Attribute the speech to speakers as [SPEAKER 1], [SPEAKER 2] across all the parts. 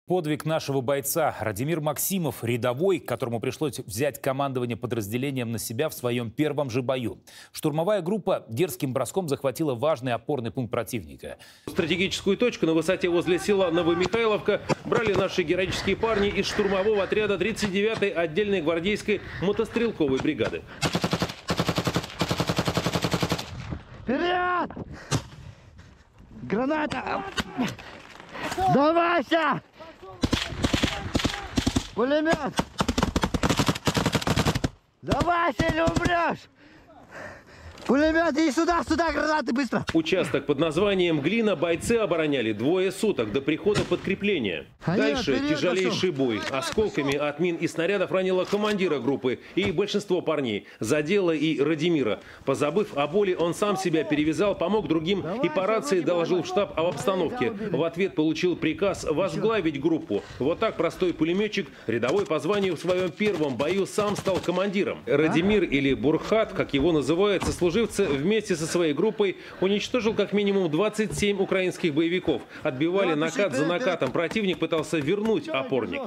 [SPEAKER 1] Подвиг нашего бойца Радимир Максимов, рядовой, которому пришлось взять командование подразделением на себя в своем первом же бою. Штурмовая группа дерзким броском захватила важный опорный пункт противника.
[SPEAKER 2] Стратегическую точку на высоте возле села Новомихайловка брали наши героические парни из штурмового отряда 39-й отдельной гвардейской мотострелковой бригады.
[SPEAKER 3] Вперед! Граната! Давайся! Пулемет! Давайся или умрешь! Пулемет, иди сюда, сюда, гранаты, быстро!
[SPEAKER 2] Участок под названием «Глина» бойцы обороняли двое суток до прихода подкрепления. Дальше тяжелейший бой. Осколками от мин и снарядов ранило командира группы и большинство парней. Задело и Радимира. Позабыв о боли, он сам себя перевязал, помог другим и по рации доложил в штаб об обстановке. В ответ получил приказ возглавить группу. Вот так простой пулеметчик, рядовой по званию, в своем первом бою сам стал командиром. Радимир или Бурхат, как его называют сослуживцы, вместе со своей группой уничтожил как минимум 27 украинских боевиков. Отбивали накат за накатом. Противник пытался вернуть опорник.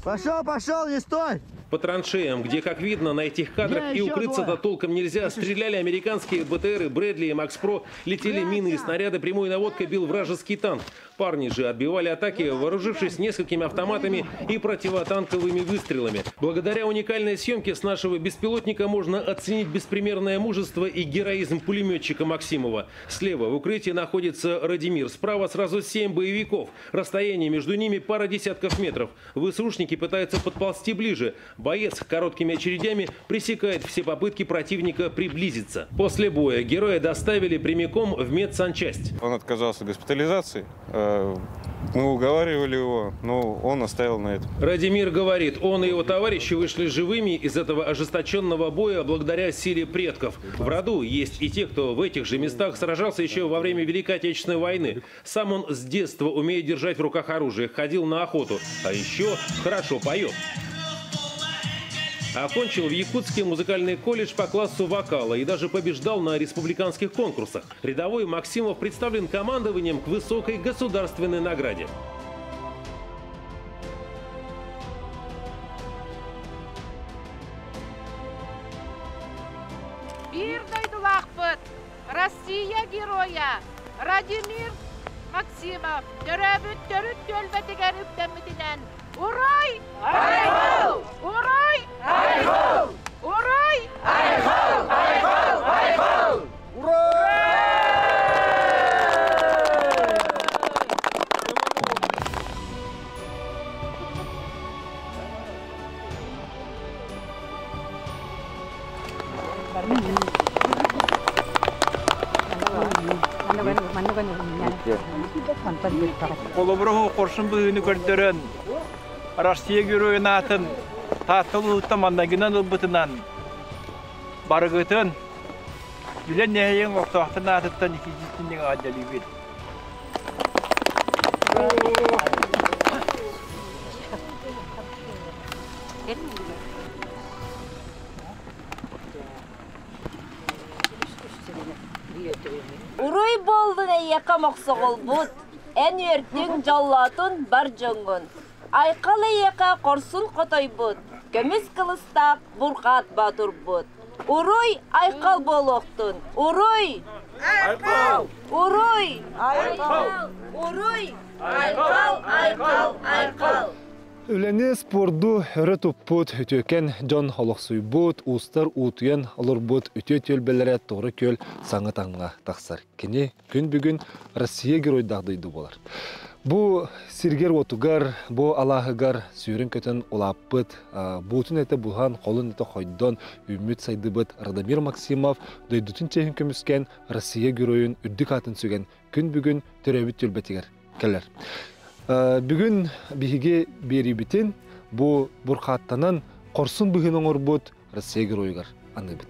[SPEAKER 3] Пошел, пошел, не стой!
[SPEAKER 2] По траншеям, где, как видно, на этих кадрах и укрыться-то толком нельзя, стреляли американские БТРы, Брэдли и Макс-Про, летели мины и снаряды, прямой наводкой бил вражеский танк. Парни же отбивали атаки, вооружившись несколькими автоматами и противотанковыми выстрелами. Благодаря уникальной съемке с нашего беспилотника можно оценить беспримерное мужество и героизм пулеметчика Максимова. Слева в укрытии находится Радимир, справа сразу 7 боевиков. Расстояние между ними пара десятков метров. ВСУшники пытаются подползти ближе. Боец короткими очередями пресекает все попытки противника приблизиться. После боя героя доставили прямиком в медсанчасть.
[SPEAKER 4] Он отказался от госпитализации. Мы уговаривали его, но он оставил на этом.
[SPEAKER 2] Радимир говорит, он и его товарищи вышли живыми из этого ожесточенного боя благодаря силе предков. В роду есть и те, кто в этих же местах сражался еще во время Великой Отечественной войны. Сам он с детства умеет держать в руках оружие, ходил на охоту, а еще хорошо поет. Окончил в Якутске музыкальный колледж по классу вокала и даже побеждал на республиканских конкурсах. Рядовой Максимов представлен командованием к высокой государственной награде.
[SPEAKER 5] Россия героя Радимир Максимов. Урай! Айхал! Урай! Айхал! Урай! Айхал! Айхал! Айхал!
[SPEAKER 4] Ура!
[SPEAKER 6] Колоброху коршун быһыыны көрдөрөн Россия геройун атын тааттыл маннагынан ылбытынан барыгытын билен нэһэйин октоохтун аатыттан иккитиннин аадалибит.
[SPEAKER 7] Уруй болдун эйэка моксоголбут, эн үөртүң жоллоотун бар жоңгун. Айқал эйэка корсун котойбут, көмүс кылыстаак буркаат баатурбут. Уруй айқал болуохтун, уруй!
[SPEAKER 6] Айқал!
[SPEAKER 7] Уруй!
[SPEAKER 6] Айқал!
[SPEAKER 7] Уруй! Айқал, айқал, айқал!
[SPEAKER 8] Үләне спорду өрі туппут, үтөкен жон олықсуйбут, уустар уутуян олорбут, үтө төлбелere тоғры көл саңы таңға тақсар. Кені күн бүгін Россия геройдағдыйды болар. Бу сиргер отугар, бу алахыгар сүйрін көтін улаппыт, буутун эте булхан, қолын эте хойдон, үміт сайдыбыт Радимир Максимов дойдутун чехин көмүскен Россия геройын үрдік атын сүген күн бүгін төрөбүт төлбетигер келер. Бүгін биһиги берибитин бу бурхаттанан корсун быһын оҥорбут Россия геройугар аныыбыт.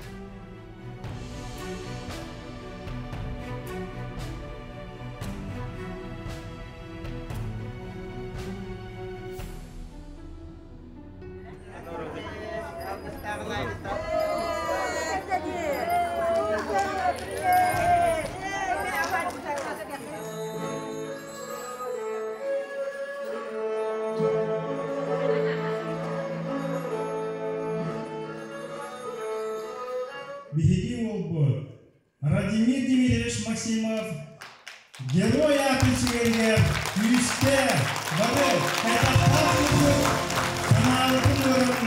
[SPEAKER 9] Биһиги уолбут Радимир Дмитриевич Максимов Герой аатын сүгэригэр күүскэ бары хайдахтаах курдук санаабытын уоран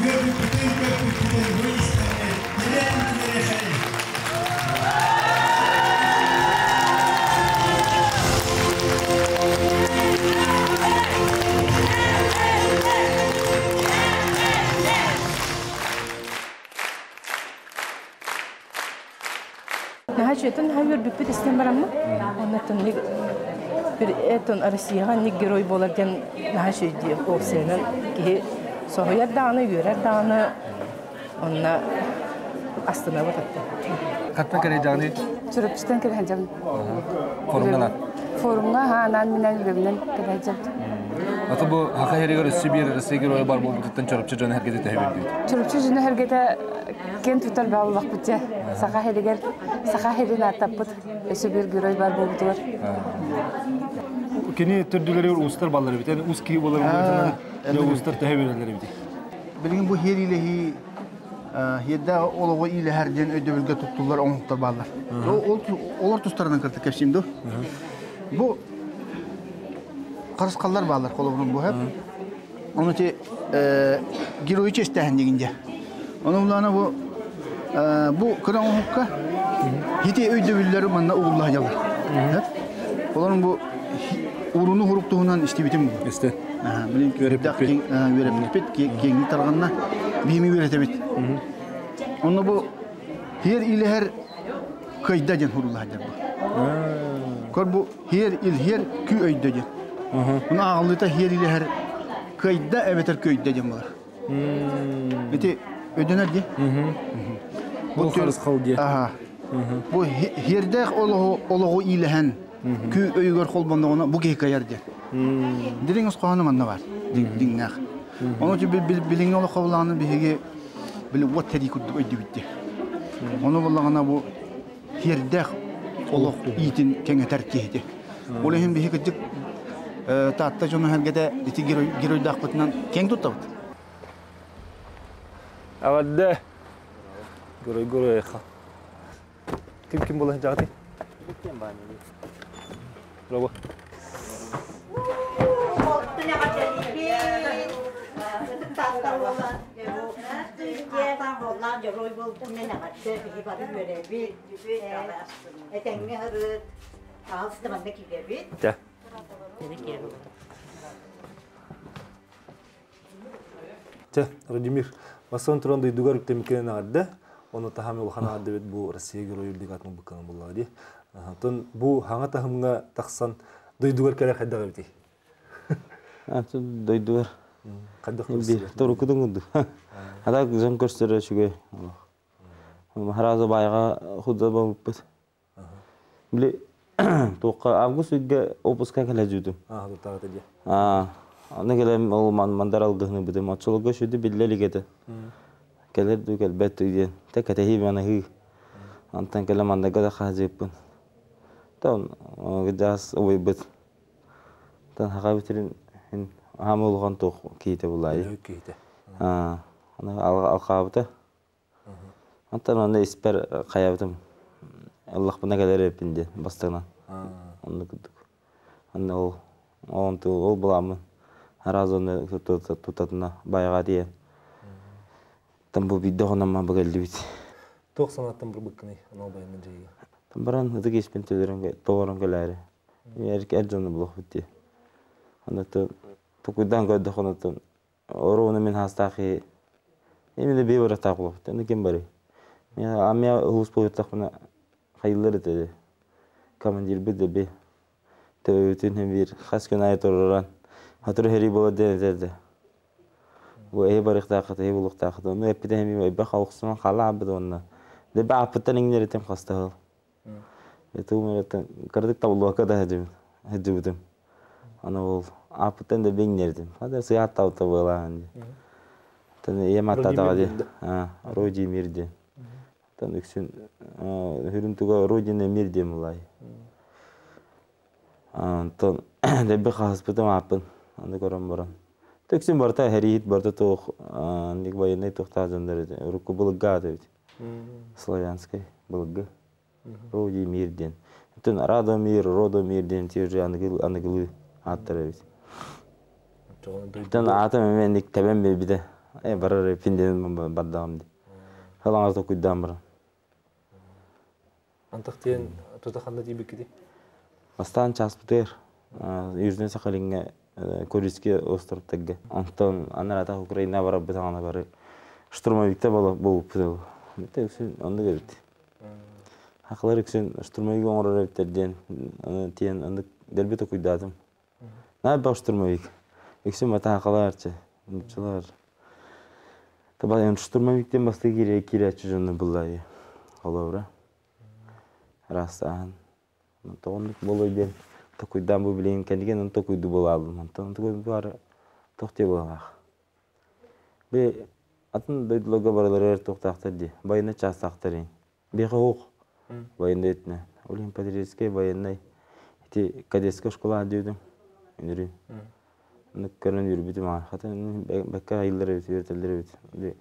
[SPEAKER 9] үөрбүппүтүн-көппүппүтүн бу истэммит кэлэн үөрэхэй.
[SPEAKER 10] Наһаа үчүгэй наһаа үөрбүппүт истэн бараммыт. Оннуттан бір этон Россияҕа ник герой буолар диэн наһаа үчүгэй опциянан киһи соһуйар даҕаны, үөрэр даҕаны онно астынабыт атта.
[SPEAKER 8] Хаттан кэлэйдэҕиний?
[SPEAKER 11] Чурапчыттан кэлэһэлдьэбин.
[SPEAKER 8] Форумҥа
[SPEAKER 11] Форумҥа анаан минэн үлэбинэн кэлэһэлдьэбит.
[SPEAKER 8] Ата бу Хаха хэригэр өссө биир Россия геройа бар буолбутуттан Чурапчы дьоно эргэтэ төһө үөрдүбүт?
[SPEAKER 11] Чурапчы дьоно эргэтэ киэн туттар бааллахпыт дьэ. Саха хэригэр Саха хэрин ааттаппыт өссө биир герой бар буолбутугар.
[SPEAKER 8] Кини төрдүлэригэр уустар баллар эбит. Эн уус киһи буолар быһыытынан дьэ уустар төһө үөрэллэр эбитий?
[SPEAKER 3] Билигин бу хиэриилэһии хиэрдээх олоҕу иилэһэр диэн өйдөбүлгэ туттуллар оҥоһуктар бааллар. Олор тустарынан кытта кэпсиим ду. Бу харысхаллар бааллар холобурун бу хэп. Ону ти герой честээһин дигин дьэ. Ону улаана бу бу кыра оҥоһукка хити өйдөбүллэри манна угулла сылдьаллар. Олорун бу уруну хурук туһунан истибитим бу.
[SPEAKER 8] Исти.
[SPEAKER 3] Билин үөрэппит киэҥник тарҕанна биһими үөрэтэбит. Онно бу хиэр илэһэр кыйда диэн хуруллаһар бу. Көр бу хиэр илһиэр күү өйдө диэн. Ону ааҕыллыыта хиэр илэһэр кыйда эбэтэр көйдө диэн буолар. Ити өйдөнөр дии.
[SPEAKER 8] Бу харысхал диэ.
[SPEAKER 3] Бу хиэрдээх олоҕу иилэһэн күү өйүгэр холбонноҕуна бу киһи кыайар диэн. Дириҥ ис хоһооно манна баар. Диҥнээх. Ону билиҥҥи олоххо булаҕына биһиги били уот тэрии курдук өйдүүбүт дии. Ону буллаҕына бу хиэрдээх олох иитин кэҥэтэр киһити. Ол иһин биһи кырдьык Таатта дьоно сэргэтэ ити геройдаахпытынан киэҥ туттабыт.
[SPEAKER 8] Авадде. Герой герой Ким ким була сылдьаҕытый? Робо. Дьэ. Чэ, Владимир, бастан туран дойдугар үктэмиккинэн эҕэрдэ. Ону таһам улахан эҕэрдэбит бу Россия геройу үрдүк атын букканан буллаҕа дии. Оттон бу хаҥа таһымҥа тахсан дойдугар кэлэр хайдах эбитий?
[SPEAKER 12] Дойдугар
[SPEAKER 8] Хайдах
[SPEAKER 12] Торукутун курдук. Ата дьон көрсөрө үчүгэй. Сразу байга худа болуппут. Били туохха август ыйга опуска кэлэ дьүтүм.
[SPEAKER 8] Аа, туттаҕыта дии.
[SPEAKER 12] Аа, аны кэлэн ол мандар алгыһыны бытым. Оччолорго сүдү биллэ илик этэ. Кэлэр дуу кэлбэт дуу диэн. Тэ кэтэһии манаһыы. Антан кэлэн мандарга да хаһдьыыппын. Тон кырдьаҕас убайбыт. Тон хаха бүтүрүн хаама улахан туох киһитэ булаайы.
[SPEAKER 8] Киһитэ.
[SPEAKER 12] Аа, аны алхаабыта. Онтон аны испэр хайабытым ыллахпына кэлэр эбиппин диэн бастакынан. Оннук курдук. Аны ол онту ол буламмын араас оны тутатына байаҕа тиийэн там бу биирдэ хономма бу кэллибит.
[SPEAKER 8] Туох санааттан барбыккыный анал байыаннай дьайыыга?
[SPEAKER 12] Баран ытык испин төлөрөн толорон кэлээри. Эр эр дьону булуохпут дии. Аны тукуйдаан көрдөххүнэ оттон Оруону мин хаастаах киһи именно бии барыахтаах буолуохпут. Аны ким барый? Амия улуус буолуохтахпына хайыллар этэ командирбыт да би төбөбүтүн иһин биир хас күн аайы туруоран сотору сэрии буолар диэн этэр да. Бу эһи барыахтааххыт, эһи булуохтааххыт. Ону эппитэ иһин элбэх охсунан хаала аабыт уонна дебэ ааппыттан иҥнэр этим хаста сыл. Этуум эрэтэн кыратык табыллыбакка да сылдьыбытым. Аны ол ааппыттан да биҥнэрдим. Хата сыаат табыта буолаан дии. Тэн ийэм аттаатаҕа дии. Роди мир диэн. Тан үксүн хүрүн туга Родина мир диэн булай. Онтон дэбби хаһыспытым ааппын. Аны көрөн баран. Төксүн барыта хэриит барыта туох ник военный туохтаах дьоннор урукку былыргы аата эбит. Славянскай былыргы. Роди мир диэн. Бүтүн Радомир, Родомир диэн тиэрже аныгылыы ааттар эбит. Бүтүн аатым эмиэ ник тэбэн биэрбитэ. Э барар эппин диэн бардаҕым дии. Халаҥар токуйдаан баран.
[SPEAKER 8] Антах диэн тута ханна тиийбиккитий?
[SPEAKER 12] Бастаан чааспытыгар Южный Сахалиҥҥа Курильский островтарга. Онтон анараатах Украина барарбыт аҕана бары штурмовиктар буолбуппут. Бүтэ үксүн оннук эбит. Хахалар үксүн штурмовик оҥорор эбиттэр диэн аны тиэн оннук дэлби токуйдаатым. Наар бах штурмовик. Үксүн бата хахалар чэ, нуччалар. Таба штурмовик диэн бастакы киирээччи дьонну буллайы. Холобура. Араастааһын. Тоҕоннук буолуой диэн токуйдаан бу билигин кэнники онон токуйду буолаалым. Онтон бары туох диэ буолаах. Би атын дойдуларга барыларыгар туохтаахтар дии. Военнай чаастаахтар ин. Биэхэ уох военный этинэ. Ол иһин патриотическай военный ити кадетскай школа диэбитим. Үнүрүүн. Оннук көрөн үөрбүтүм аҕай. Хата бэккэ айыллар эбит, үөрэтэллэр эбит.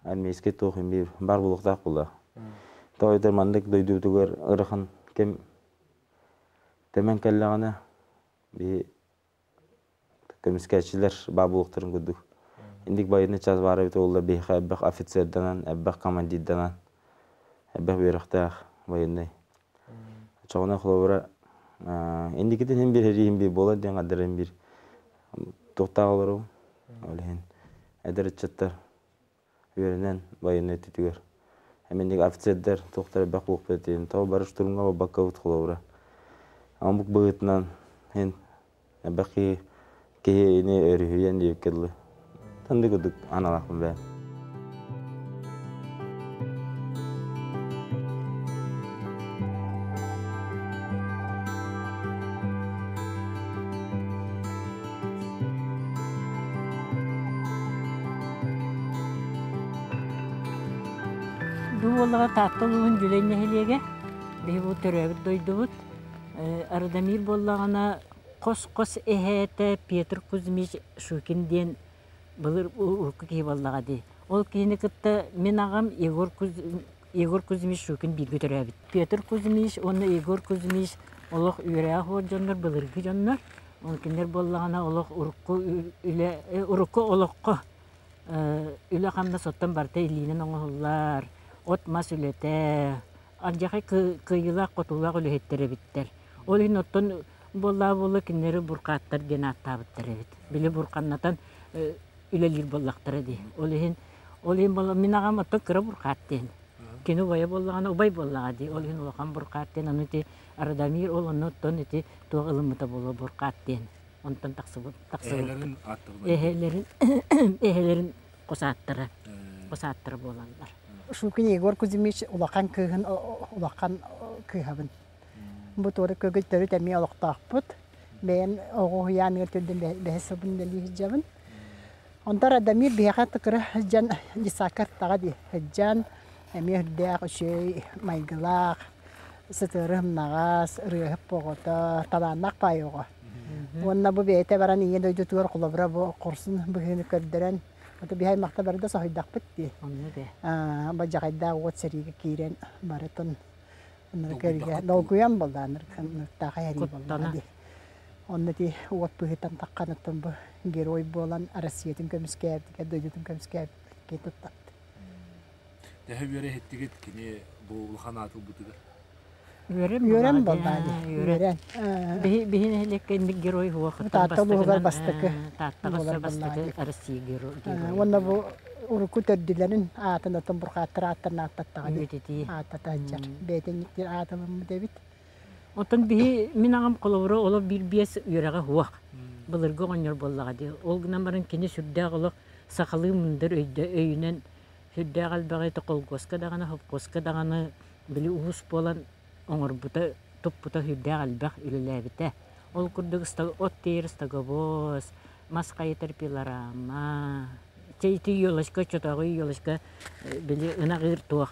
[SPEAKER 12] Армейскай туох биир баар буолуохтаах буолла. Тоҕо маннык дойдубутугар ыарахан кэм тэмэн кэллэҕинэ биһи көмүскээччилэр баа буолуохтарын курдук. Инник байыаннай чаас баар эбит буолла биһиэхэ элбэх офицерданан, элбэх командирданан, элбэх үөрэхтээх военный. Оччоҕуна холобура инникитин иһин биир эрииһин биир буолар диэн хаддарым биир туохтаах олоробун. Ол иһин эдэр ыччаттар үөрэнэн военнай өттүтүгэр эминник офицердар туохтар элбэх буолуохпут этин тоҕо бары штурмҥа барбаккабыт холобура омук быһыытынан иһин элбэх киһи киһини өрүһүйэн диэбиккэ дылы тандык курдук аналаахпын бэйэм.
[SPEAKER 13] Бу буоллаҕа Таатта улууһун Дьүлэй нэһилиэгэ. Биһи бу төрөөбүт дойдубут. Радомир буоллаҕына хос-хос эһээтэ Петр Кузьмич Шукин диэн былыр урукку киһи буоллаҕа дии. Ол киһини кытта мин аҕам Егор, Куз... Егор Кузьмич Шукин бииргэ төрөөбүт. Петр Кузьмич уонна Егор Кузьмич олох үөрэҕэ суох дьоннор, былыргы дьоннор. Ол кинилэр буоллаҕына олох урукку үлэ урукку олоххо үлэ-хамнас оттон барыта илиинэн оҥоһуллар, от-мас үлэтэ, алдьархай кыайыылаах-хотуулаах үлэһиттэр эбиттэр. Ол иһин оттон буоллаа буолла кинилэри буркааттар диэн ааттаабыттар эбит. Били бурканнатан үлэлиир буоллахтара дии. Ол иһин ол иһин буолла мин аҕам оттон кыра буркаат диэн. Кини убайа буоллаҕына убай буоллаҕа дии. Ол иһин улахан буркаат диэн аны ити Радомир ол онно оттон ити туох ылыммыта буолуо буркаат диэн. Онтон тахсыбыт тахсыбыт. Эһэлэрин эһэлэрин хос ааттара хос ааттара буолаллар.
[SPEAKER 14] Шукин Егор Кузьмич улахан кыыһын улахан кыыһабын. Бу туора көгүл төрүт эмиэ олохтоохпут. Бэйэм оҕо уһуйааныгар төрдүн бэһис сылбын үлэлии сылдьабын. Онтон Радомир биһиэхэ тыкыра сылдьан детсадка ыртаҕа дии сылдьан эмиэ үрдээх үчүгэй майгылаах, сытыары сымнаҕас, ырыаһыт оҕото, талааннаах баай оҕо. Уонна бу бэйэтэ баран ийэ дойдутугар холобура бу хорсун быһыыны көрдөрөн, ото биһи аймахта бары да соһуйдахпыт дии. Бадьаҕайдаах уот сэриигэ киирэн барытын долгуйан буолла ынырыктаах эрии буолла дии. Онно ити уот быһыытан тахханыттан бу герой буолан Россиятын көмүскээбитигэр, дойдутун көмүскээбитигэр туттаппыт.
[SPEAKER 8] Төһө үөрэ иһиттигит кини бу улахан ааты ылбытыгар?
[SPEAKER 14] Үөрэн буолла дии. Үөрэн.
[SPEAKER 13] Биһи нэһилиэккэ инник герой хуох.
[SPEAKER 14] Таатта улууһугар бастакы.
[SPEAKER 13] Тааттаҕа бастакы Россия герой.
[SPEAKER 14] Уонна бу урукку төрдүлэрин аатын отон бурхааттар ааттарын ааттаттаҕа дии. Ааттата сылдьар. Бэйэтин аатылыммыт эбит.
[SPEAKER 13] Оттон биһи мин аҕам холобура олох биир биэс үөрэҕэ суох. Былыргы оҕонньор буоллаҕа дии. Ол гынан баран кини сүрдээх олох сахалыы мындыр өйдө өйүнэн сүрдээх элбэҕи холкуоска даҕаны, хопкуоска даҕаны били уус буолан оҥорбута, туппута сүрдээх элбэх үлэлээбитэ. Ол курдук от тиэйэр стоговоз, мас хайытар пилорама, чэ ити елочка, оччотооҕу елочка били ынах ыыр туох.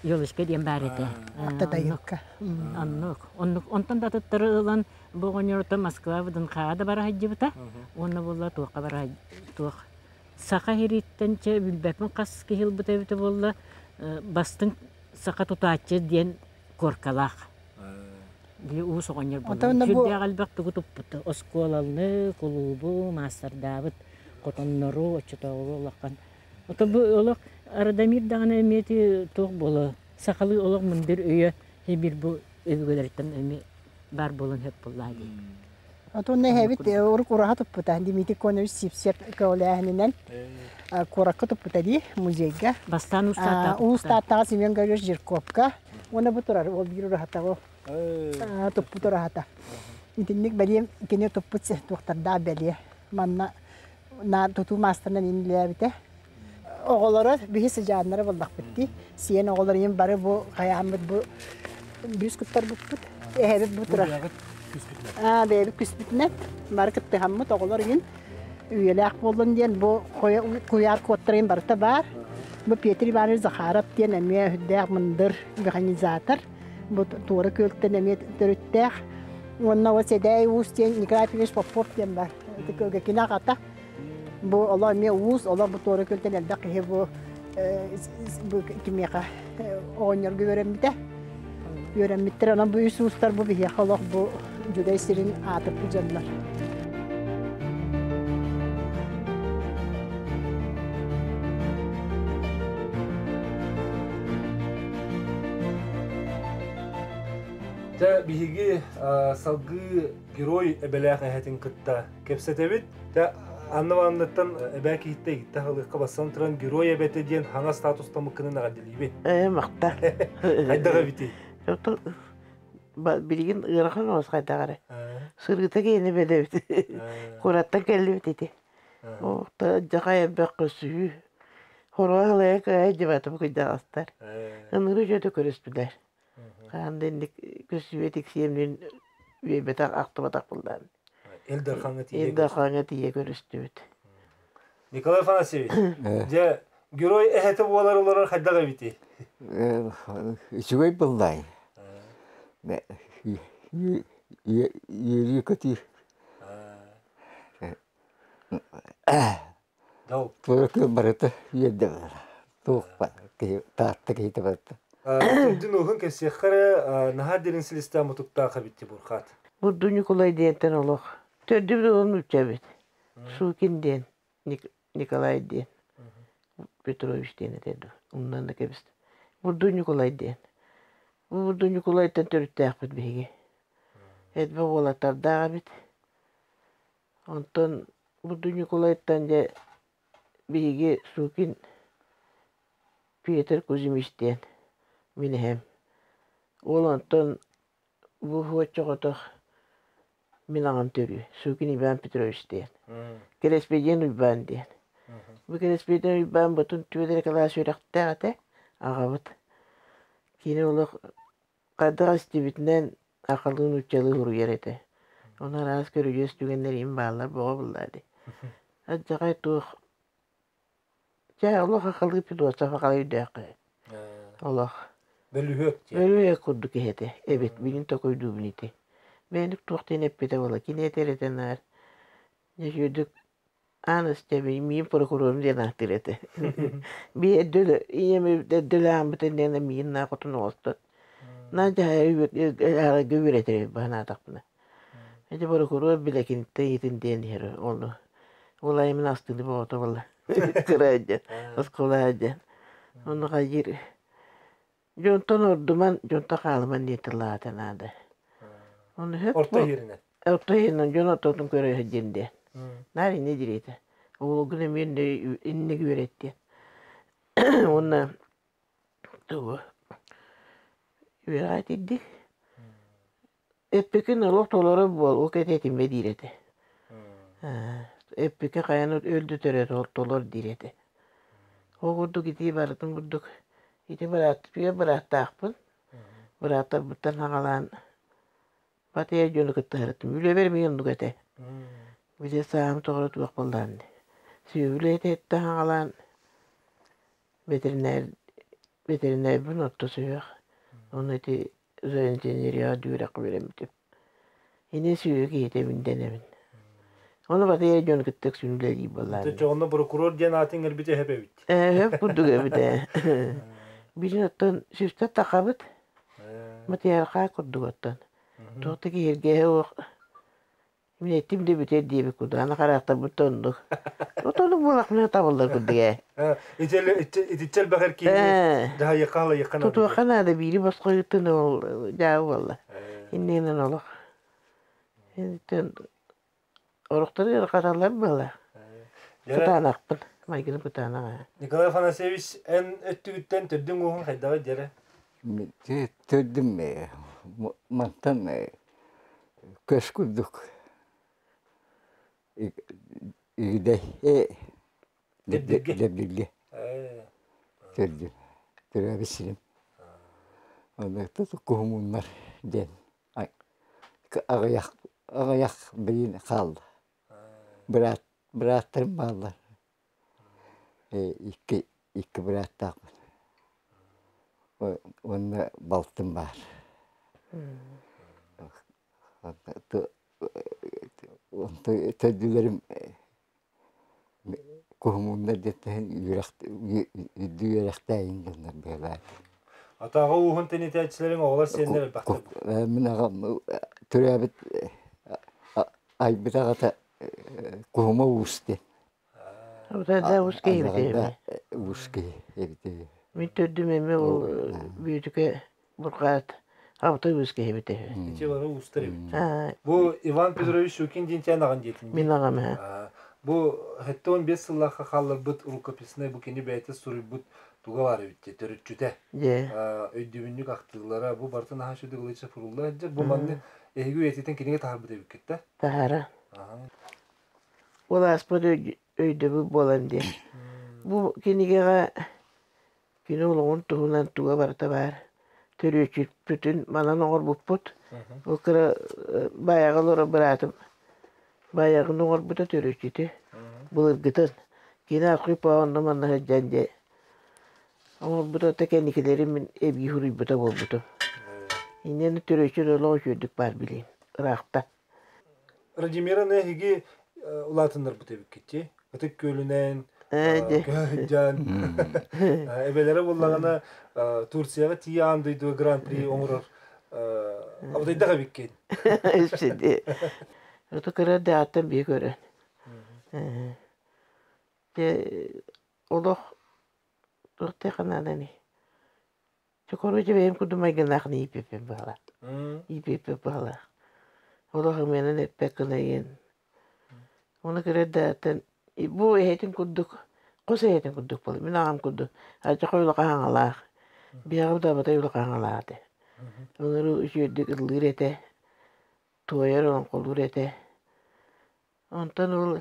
[SPEAKER 13] Елочка диэн баар этэ.
[SPEAKER 14] Аттатайылка.
[SPEAKER 13] Оннук. Оннук. Онтон да атыттары ылан бу оҕонньорто Москва ВДНХ да бара сылдьыбыта. Уонна буолла туохха бара туох саха иһириттэн чэ билбэппин хас киһи ылбыта эбитэ буолла бастыҥ саха тутааччы диэн коркалаах. Били уус оҕонньор буолла. Сүрдээх элбэх тугу туппут. Оскуоланы, кулуубу, маастардаабыт хотоннору, оччотооҕу улахан. Ото бу олох Радомир даҕаны эмиэ ити туох буолуо, сахалыы олох мындыр өйө биир бу өбүгэлэриттэн эмиэ баар буолан сөп буоллаа дии.
[SPEAKER 14] Отон эһэбит урук ураһа туппута Дмитрий Конович Сивцев көҕүлээһининэн куоракка туппута дии музейга.
[SPEAKER 13] Бастаан Уус
[SPEAKER 14] Уус Тааттаҕа Семен Гаврилович Жирковка уонна бу турар ол биир ураһата ол туппут ураһата. Итинник бэлиэ кини туппут туохтардаах бэлиэ. Манна тутуу маастарынан иннилээбитэ. Оҕолоро биһи сыдьааннара буоллахпыт дии. Сиэн оҕолор ийэм бары бу хайааммыт бу бүүс куттарбыппыт. Эһэбит бу турар. Аа бэйэбит күспүтүнэн бары кыттыһаммыт оҕолор иһин үйэлээх буоллун диэн бу куйаар куоттарын барыта баар. Бу Петр Иванович Захаров диэн эмиэ үрдээх мындыр механизатор. Бу Туора Күөлтэн эмиэ төрүттээх. Уонна ол Сэдээй Уус диэн Николай Петрович Попов диэн бар. Кини аҕата. Бу олор эмиэ уус, олор бу Туора Күөлтэн элбэх киһи бу бу кимиэхэ оҕонньорго үөрэммитэ. Үөрэммиттэр. Онон бу үс уустар бу биһиэхэ олох бу Дьүлэй сирин аатырбыт дьоннор.
[SPEAKER 8] Дьэ, биһиги салгыы герой эбэлээх эһэтин кытта кэпсэтэбит. Дьэ, Анна Ивановнаттан эбээ киһиттэ иһиттэ халыахха бассан туран герой эбэтэ диэн хаҥас статустаммыккынан эҕэрдэлиибин.
[SPEAKER 15] Ээ, махтал.
[SPEAKER 8] Хайдах эбитий?
[SPEAKER 15] Билигин ыарахан оҕус хайдах эрэ. Сырыыта киэнэ бэлэбит. Куораттан кэллибит ити. Дьахай элбэх көсүһүү. Хоруа ылайа кыайа дьыбатым кыйдаҕастар. Ыныры дьөтө көрүспүлэр. Хаан да инник көссүүгэ тиксиэмнин үөйбэтэх ахтыбатах буллаан.
[SPEAKER 8] Ил Дархаҥҥа тиийэ
[SPEAKER 15] Ил Дархаҥҥа тиийэ көрүстүбүт.
[SPEAKER 8] Николай Афанасьевич, дьэ, герой эһэтэ буолар олорор хайдах эбитий?
[SPEAKER 16] Үчүгэй быллай. Үөрүү көтүү. Туора барыта үөрдэ туох таатта киһитэ барыта.
[SPEAKER 8] Төрдүн уһун кэпсиэххэ эрэ наһаа дириҥ силистээх мутуктаах эбит Бурхаат.
[SPEAKER 15] Бурду Ньукулай диэнтэн олох. Төрдүбүт уһун нуучча эбит. Сукин диэн, Николай диэн, Петрович диэн этэ дуу. Умнан да кэбистим. Бурду Ньукулай диэн. Бу Бурду Ньукулайтан төрүттээхпит биһиги. Элбэх уолаттардаах эбит. Онтон Бурду Ньукулайтан дьэ биһиги Сукин Петр Кузьмич диэн мин эһэм. Ол онтон бу оччоҕотох мин аҕам төрүү Сукин Иван Петрович диэн. Кэрэспэдьиэн Уйбаан диэн. Бу Кэрэспэдьиэн Уйбаан ботун түөрт кылаас үөрэхтээх этэ аҕабыт. Кини олох хайдах истибитинэн акалыы нууччалыы суруйар этэ. Ону араас көрүдьүөс түгэннэр им бааллар боҕо буллаа дии. Алдьархай туох Чэ, олох акалыы философ акалыы өйдөөххө. Олох.
[SPEAKER 8] Бөлүһүөк диэн.
[SPEAKER 15] Бөлүһүөк курдук киһи этэ. Эбит, билин токуйдуубун ити. Бэйэник туох диэн эппитэ буола. Кини этэр этэ наар. Дьэ, үчүгэйдик Аан истэбин, миин прокурорум диэн ааттыыр этэ. Би эрдэ ийэм эрдэ өлөөнбүтүн диэн миин наа хотун оҕостон. Наа дьаһайа үөрэтэр баһанаатахпына. Ити прокурор билэкинтэ иитин диэн иһэр ону. Ол айымын астыны боҕото буолла. Кыра диэн, оскуола диэн. Ону хайыыр Дьонтон ордуман, дьонтон хаалыман диэн тыллаата наада. Ону сөп
[SPEAKER 8] Орто иһиринэн.
[SPEAKER 15] Орто иһиринэн дьон ортотун көрө сылдьын диэн. Наар инньэ диир этэ. Уолугун эмиэ инник үөрэт диэн. Уонна тугу үөрэҕэ итирдик. Эппикин олох толору буол, ол кэтэтимэ диир этэ. Эппикэ хайан өлдүтэрэ толор диир этэ. Ол курдук ити барытын курдук ити быраат бырааттаахпын. Бырааттарбыттан аҕалаан батыйа дьону кытта сырыттым. Үлэбэр эмиэ оннук этэ. Били сааһым тоҕо туох буоллаҕын дии. Сүөһүлэ этиттэн аҕалаан ветеринар Ветеринарбын орто сүһүөх. Ону ити зооинженерияҕа үөрэххэ үөрэммитим. Ини сүөһү киһитэбин дэнэбин. Ону батыйа дьон кытта үксүн үлэлиир буоллаҕым.
[SPEAKER 17] Чоҕунна прокурор диэн аатын кэлбитэ өһөп эбит.
[SPEAKER 15] Өһөп курдук эбит ээ. Билин оттон сүстэ тахабыт. Матыйархаа курдук оттон. Туох да киһиргэһэ уох Мин эттим да бүтэр диэбит курдук, аны хараахтарбыт да оннук. Вот оннук буолахпына табыллар курдук ээ.
[SPEAKER 17] Итиччэ элбэх эр киһини дьаһайыахха халайыахха наада.
[SPEAKER 15] Тутуохха наада биири босхо ыыттын ол дьаабы буолла. Иннинэн олох. Орохтору ыарахаталлар буолла. Кытаанахпын. Майгыным кытаанах.
[SPEAKER 17] Николай Афанасьевич, эн өттүгүттэн төрдүҥ ууһун хайдаҕый дьэрэ?
[SPEAKER 16] Төрдүм мантан көс курдук игидэй дэбдиргэ төрдүм төрөөбүт сирим онно куһумуннар диэн аҕыйах аҕыйах билин хаалла быраат бырааттарым бааллар икки икки бырааттаахпын уонна балтым баар төрдүлэрим куһумууннар диэттэһин үөрэх үрдүк үөрэхтээйин дьоннор быһалаат
[SPEAKER 17] Атаҕа ууһун тэнитээччилэриҥ оҕолор сиэннэр элбэхтэр.
[SPEAKER 16] Мин аҕам төрөөбүт айбыт аҕата Куһума Уус диэн.
[SPEAKER 15] Да уус киһи эбит.
[SPEAKER 16] Уус киһи эбит.
[SPEAKER 15] Мин төрдүм эмиэ ол Бүөтүкэ Бурҕаат абыта уус киһи эбит.
[SPEAKER 17] Ити бары уустар эбит. Бу Иван Петрович Щукин диэн тиэн аҕан диэтин.
[SPEAKER 15] Мин аҕам
[SPEAKER 17] Бу 75 сыллаахха хаалларбыт рукописный бу кини бэйэтэ суруйбут туга баар эбит төрүччүтэ. Өйдөбүнньүк ахтыылара бу барытын аһа сүдү ылыча фурулла бу манны эһиги үйэтитин кинигэ таһарбыт эбиккит да?
[SPEAKER 15] Таһара. Ол ааспыт өйдөбүл буолан диэн. Бу кинигэҕэ кини олоҕун туһунан туга барыта баар. Төрүөччүппүтүн манан оҥорбуппут. Ол кыра баайаҕа олорор быраатым баайаҕын оҥорбута төрүөччүтү былыргытын. Кини архыып онно манна сылдьан дьэ оҥорбута да кэнникилэри мин эбии суруйбута буолбутум. Инньэ төрүөччү олох үчүгэйдик баар билиим ыраахта.
[SPEAKER 17] Радимираны эһиги улаатыннарбыт эбиккит дии. Ытык Күөлүнэн, көһө сылдьан. Эбэлэрэ буоллаҕына Турцияҕа тиийэ аан дойдуга гран-при оҥорор абытайдах эбиккин.
[SPEAKER 15] Үпсүдү. Ото кыра дааттан бии көрөн. Те олох туох ханаадан Короче, бэйэм курдук майгыннаахын ииппиппин баҕала. Ииппиппин баҕала. Олох ымыанан эппэт гына иэн. Ону көрөр да бу эһэтин курдук, хос эһэтин курдук буолар. Мин аҕам курдук. Алдьархай улахан аҥалаах. Биһиэхэ да абатай улахан аҥалаах этэ. Олору үчүгэйдик ыллыыр этэ, туойар, олоҥхолуур этэ. Онтон ол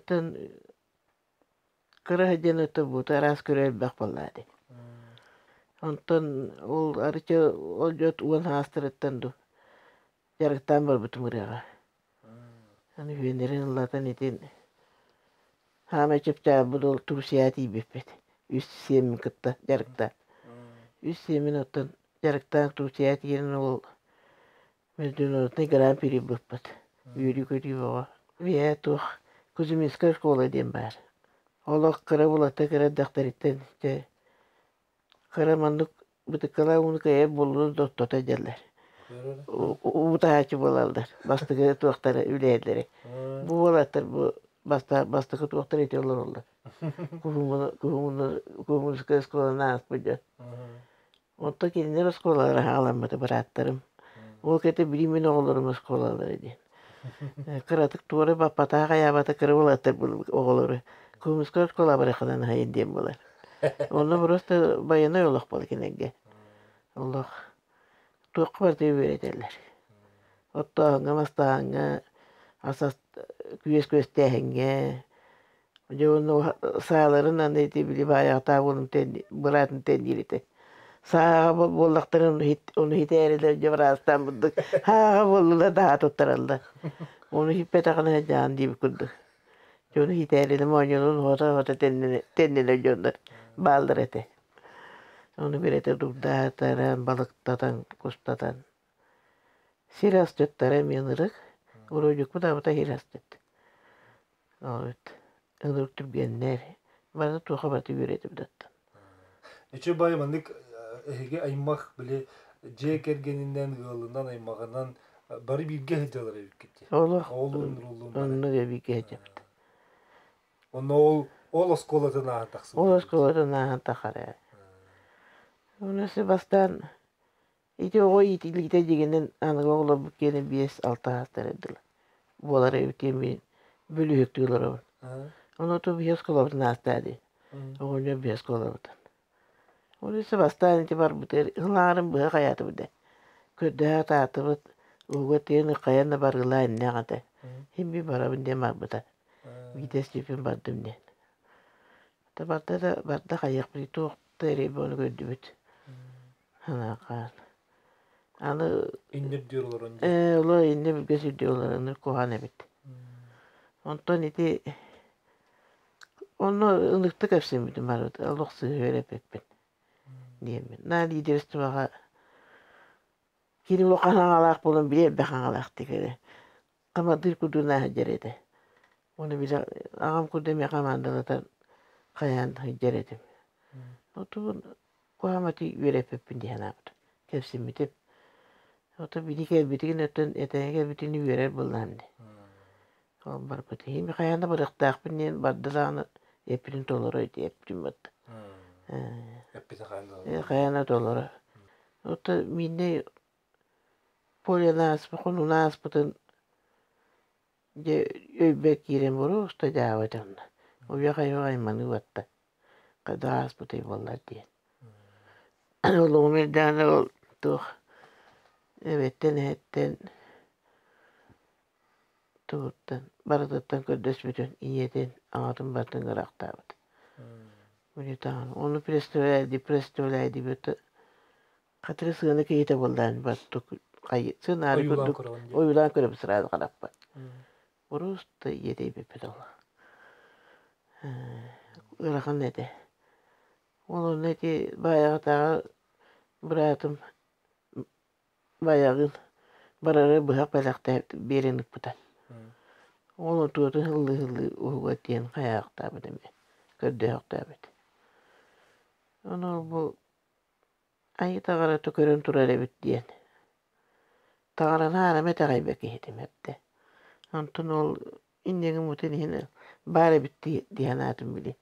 [SPEAKER 15] Кыра сылдьан оттубута араас көрө элбэх буоллаа дии. Онтон ол арычы ол дьот уон саастарыттан дуу дьарыктаан барбытым ырыаҕа. Аны үөннэрин ыллатан итин хаамай чыпчаабыт ол Турцияҕа тиийбиппит. Үс сиэммин кытта дьарыктаан. Үс сиэммин оттон дьарыктаан Турцияҕа тиийэн ол Международный гран-при быппыт. Үөрүү-көтүү бөҕө. Ийээ туох Кузьминская школа диэн баар. Олох кыра булата кыра эрдэхтэриттэн дьэ кыра маннык бытыккалаах ууну кыайар буоллун да оттото дьэллэр. Уутаһааччы буолаллар. Бастакы туохтара үлэһэллэри. Бу уолаттар бу бастакы туохтара ити олороллор. Куһумунская школаны ааспыт дьон. Онтон кинилэр оскуолалара хаҕаламмыта бырааттарым. Ол кэтэ били мин оҕолорум оскуолалара диэн. Кыратык туора баппатаах айаабата кыра уолаттар оҕолору Кумускай оскуола бараханан аһайын диэн буолар. Онно просто байанай олох буолар кинилэргэ. Олох туохха барыта үөрэтэллэр. Оттооһуҥҥа, мастааһыҥҥа, ас күөс күөстээһиҥҥэ, Дьэ уонна сааларын аны ити били баайаҕатаа буолан быраатын тэнниир этэ. Сааҕа буоллахтарын ону хитээрилэр дьэ быраастаан бурдук хааҕа буоллулар да туттараллар. Ону хиппэтэҕинэ дьаан диэбит курдук. Дьону хитээрилэ моонньонун уота-уота тэннилэр дьоннор бааллар этэ. Ону бирэтэ дурдаатаран, балыктатан, кустатан. Сир асчыттара эмиэ ынырык. Уруодьукпут абыта сир асчыт. Ол ынырык түргэннэр. Бары туоха барыта үөрэтибит оттон.
[SPEAKER 17] Үчү бай маннык эһиги аймах били дьиэ кэргэнинэн, ыалынан, аймаҕынан бары бииргэ сылдьаллар эбиккит дии.
[SPEAKER 15] Олох
[SPEAKER 17] Оҕолуун, уруулуун бары.
[SPEAKER 15] Оннук бииргэ сылдьабыт.
[SPEAKER 17] Онно ол ол оскуолатын ааһан тахсыбыт.
[SPEAKER 15] Ол оскуолатын ааһан тахара. Онно бастаан ити оҕо иитиллиитэ дьиҥинэн аныгы оҕолорбут киэнэ 5-6 саастара дылы буолар эбит диэн мин бүлүүһүктүү олоробун. Ону оту биһи оскуолабытын аастаа дии. Оҕонньор биһи оскуолабытын. Ол өссө бастаан ити барбытыгар ылаарын быһа хайаатыбыт ээ. Көрдөһө атаатыбыт, ууга тиийэн хайан да барыылаа иннээх этэ. Син биир барабын диэн барбыта. Биирдэ Степан бардым диэн. Барда да барда хайыахпытый туох да эрэй буолан көрдүбүт. Санаахаан. Аны
[SPEAKER 17] Иннир олорон
[SPEAKER 15] ээ олор иннэ билгэ сүрдүү олороннор куһаҕан эбит. Онтон ити онно ыныкта кэпсэммитим барбыт олох сыыһа үөрэппиппин диэммин. Наа лидерствоҕа кини улахан аҥалаах буолан били элбэх аҥалаах тигэрэ. Хамадыыр курдук сылдьар этэ. Уонна били аҕам курдук эмиэ хамаандалатан хайаан сылдьар этим. Отубун куһаамати үөрэппиппин дии санаабытым, кэпсиммитим. Ото били кэлбитигин өттүн этэҥҥэ кэлбитин үөрэр буоллаҕым дии. Ол барбыт. Иһим хайаан да барыахтаахпын диэн барда даҕаны эппитин толоро ити эппитин барда.
[SPEAKER 17] Эппитин хайаан да толоро.
[SPEAKER 15] Хайаан да толоро. Ото мииннэй Поляны ааспытын, ааспытын дьэ өйбөр киирэн боруоста дьаабыта онно. Уйа-хайа айманыы барда. Хайдах ааспытай буоллар диэн. Олоҕум эрдэҕинэ ол туох эбэттэн эһэттэн тугуттан барытыттан көрдөспүтүн ийэтин, аҕатын барытын ыраахтаабыт. Ону представляй представляй диэбит Хатыры сыана киһитэ буоллаан баттык сыанаары
[SPEAKER 17] Ойуулаан
[SPEAKER 15] курдук
[SPEAKER 17] көрөҕүн дии.
[SPEAKER 15] Ойуулаан көрөбүн сразу харахпар. Просто иэдэйбиппит ол. Ыарахан этэ. Ол онно ити баайаҕатааҕы быраатым баягын барары быһах бэлэхтээбит биэрэн ыппыта. Ол отуотун ыллыы-ыллыы уһуга тиийэн хайаахтаабыт эмиэ, көрдөһөхтөөбүт. Ону бу Айыы таҥарата көрөн турар эбит диэн. Таҥараны аарама итэҕэйбэт киһитим эрдэ. Онтон ол иннигин мутун иһин баар эбит дии санаатым били.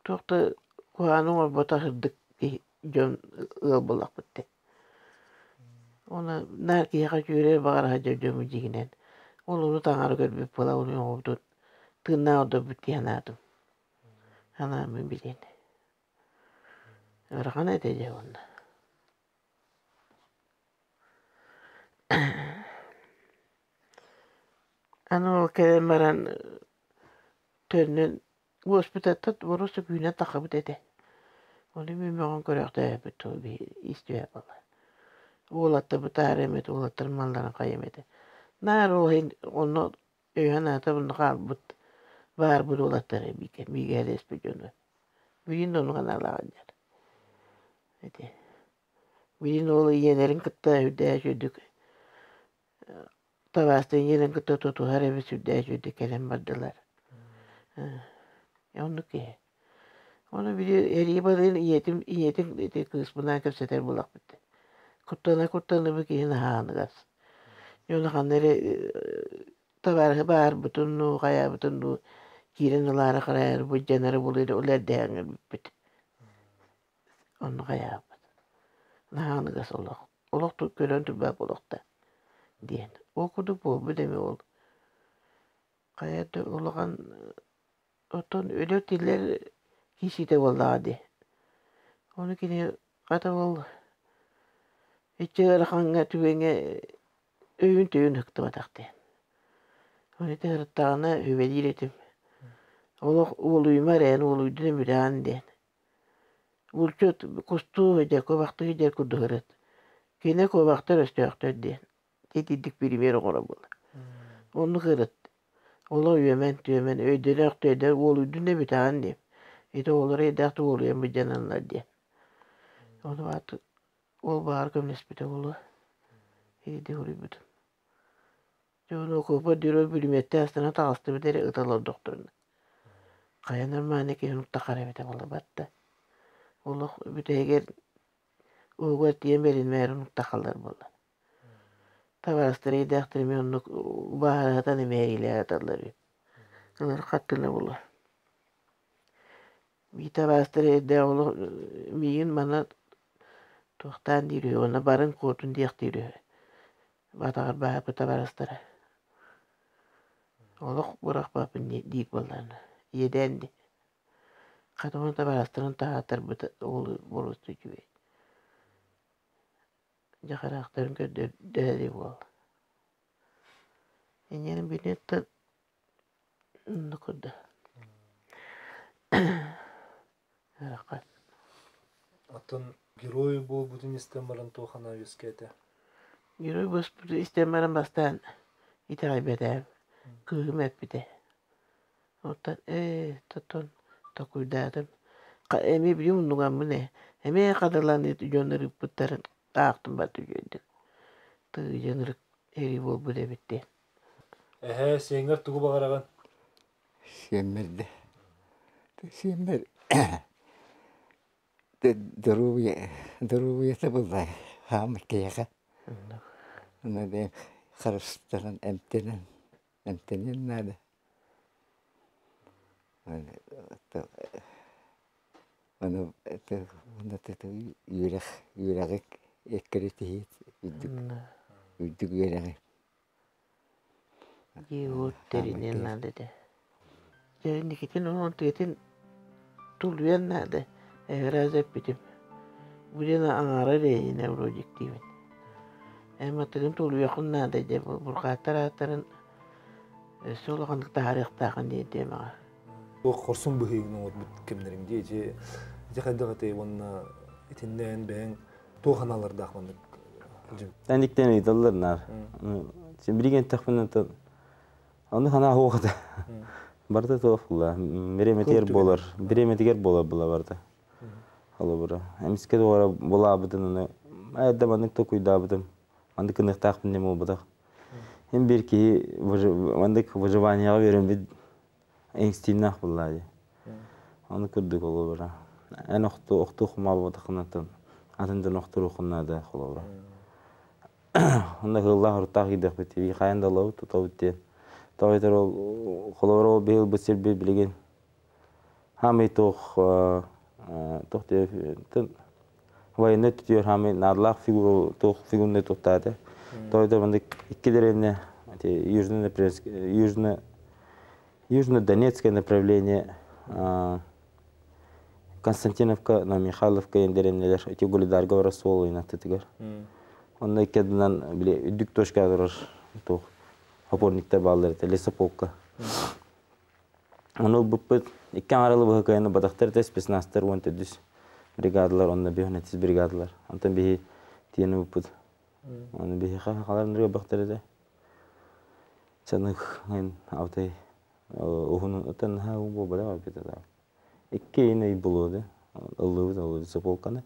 [SPEAKER 15] Туох да куһаҕаны оҥорботох сырдык киһи дьон ыал буоллахпыт дии. Уонна наар киһиэхэ үчүгэйи баҕара сылдьар дьоммут дьиҥинэн. Ол ону таҥара көрбүт буола ону оҥорбутун тыыннаах ордорбут дии санаатым. Санааммын билиэн. Ыарахан этэ дьэ уонна Аны ол кэлэн баран төннөн госпитальтан боруоста күүнэн таххыбыт этэ. Ону мин мөҕөн көрөөхтөөбүт истибэт буолла. Уолаттарбыт таара эмит уолаттарым малларын хайым этэ. Наар ол иһин онно өйө-санаата онно хаалбыт баарбыт уолаттара бииргэ бииргэлэспит дьону. Билигин да оннук аналаах дьон. Ити. Билигин ол ийэлэрин кытта үрдээх үрдүк табаастыы ийэлэрин кытта тутуһар эбит сүрдээх үчүгэй кэлэн бардылар. Оннук киһи. Ону били эрии барыын ийэтим ийэтин ити кыыспынаан кэпсэтэр буолахпыт. Куттана-куттанабы киһи наһааныгас. Дьону ханна эрэ табаарыһы баарбытын дуу, хайаабытын дуу киирэн ылаары хараайары былдьанары булары ол эрдэһэн өлбүппүт. Онно хайаабыт. Наһааныгас олох. Олох көрөн турбат олохто диэн. Ол курдук буолбут эми ол. Хайа да улахан оттон өлөр-тиллэр кииситэ буоллаҕа дии. Ону кини хата ол иччи ыарахаҥҥа түгэҥҥэ өйүн-төйүн ыһыктыбатах диэн. Ону ити сырыттаҕына сүбэлиир этим. Олох уолуйума эрэйэн уолуйдун эбилэҕин диэн. Булчут кустуу сылдьар, куобахтыы сылдьар курдук сырыт. Кини куобахтар өстөөхтөр диэн. Итинник пример оҥоро буолар. Оннук ырыт. Олох үөмэн-түөмэн, өйдөнө-өйдөнө уолуйдун да бүтэҕин диэм. Ити оҕолор эйдээх да уолуйан былдьаналлар диэн. Ону аты ол баар көмөлөспүтэ буолуо. Иди хоруйбутум. Дьэ ону окуопа дүрө бүлүмүөттэ астана таҕыстыбыт эрэ ыта олордохторуна. Хайа нормальный киһи тахар эбитэ буолла батта. Олох бүтэһигэр уугар тиийэн бэринмээр тахаллар буолла. Табаарыстар эйдээхтэр эмиэ оннук бааһыратан эмиэ илэ аталлар үһү. Ылар хаттына буолуо. Биир табаарыстар эйдээх олох миигин манна туохтаан диир үһү уонна барын куотун диэхтиир үһү. Батаҕар баһааппыт табаарыстара. Олох бырахпаппын диир буоллаҕына. Иэдээн дии. Хата уонна табаарыстарын таһааттарбыта ол боруоста үчүгэй. Дьэ хараахтарын көрдөрдө буол. Инньэ билиэттэн онно курдук. Ыарахан.
[SPEAKER 17] Оттон герой буолбутун истэн баран туох анаа үөскээтэ?
[SPEAKER 15] Герой буолбутун истэн баран бастаан итэҕэйбэтэҕим. Кыыһым эппитэ. Оттон ээ тотон токуйдаатым. Эмиэ билим умнугаммын ээ. Эмиэ хатылаан дьоннор ыыппыттарын аахтым барда үчүгэйдик. Тыый ынырык эрий буолбут эбит диэн.
[SPEAKER 17] Эһээ, сиэҥҥэр тугу баҕараҕын?
[SPEAKER 16] Сиэммэр да сиэммэр доруобуйа доруобуйата буолла хааммыт киһиэхэ. Онно бэйэм харыстанан эмтэнэн эмтэниэн наада. Ону үөрэх үөрэҕи эккирэтиһии үрдүк үрдүк үөрэҕи
[SPEAKER 15] Дьиэ-уот тэриниэн наада этэ. Дьэ инникитин онон тыатын тулуйан наада. Эһэразы эппитим. Блин аҥаара эрэйинэ вроде диибин. Эн матыгын тулуйуоххун наада дьэ бурҕааттар ааттарын өссө улаханнык таһаарыахтааххын диэн тиэмэҕэ.
[SPEAKER 17] Туох хорсун быһыыгын оҥорбут кэмнэриҥ дии ити ити хайдах этэй уонна итиннэ эн бэйэҥ туох аналардаах маннык
[SPEAKER 12] Эниктен ыйыталлар наар. Билигин эттэхпинэ ону санаа суох этэ. Барыта туох була. Бириэмэтигэр буолар. Бириэмэтигэр буолар була барыта. Холобура. Эмискэ туора булаабытын аны эрдэ маннык токуйдаабытым. Маннык гыныахтаахпын диэн буолбатах. Һин биир киһи маннык выживанияҕа үөрэммит инстиннээх буоллаа дии. Ону курдук холобура. Эн охту охтуу хумаабатаххына атын дьон охторуоххун наада холобура. Онно ыһыыллаах оруттаах киирдэхпит тиби хайан да ылабыт тутабыт диэн. Тоҕо этэр ол холобура ол биһи ылбыт сирбит билигин хаамый туох туох диэн военный түтүөр хаамый наадалаах фигура туох фигурный туттааты. Тоҕо этэр маннык икки дэриэбинэ южно южно Южно-Донецкое направление Константиновка, на Михайловка дэриэбинэлэр ити Угледарга барар суол аттытыгар. Онно икки били үрдүк точка турар туох опорниктар бааллар этэ лесополка. Ону ылбыппыт икки аҥаралы быһыкайаны батахтар этэ спецназтар уон төрдүс бригадалар онно биһи бригадалар. Онтон биһи тиэн ылбыппыт. Оны биһи халар ныры бахтар этэ. Чанык алтай уһун отан ха буолбатах эбит икки ыйын ый булуоду ыллыбыт ол лесополканы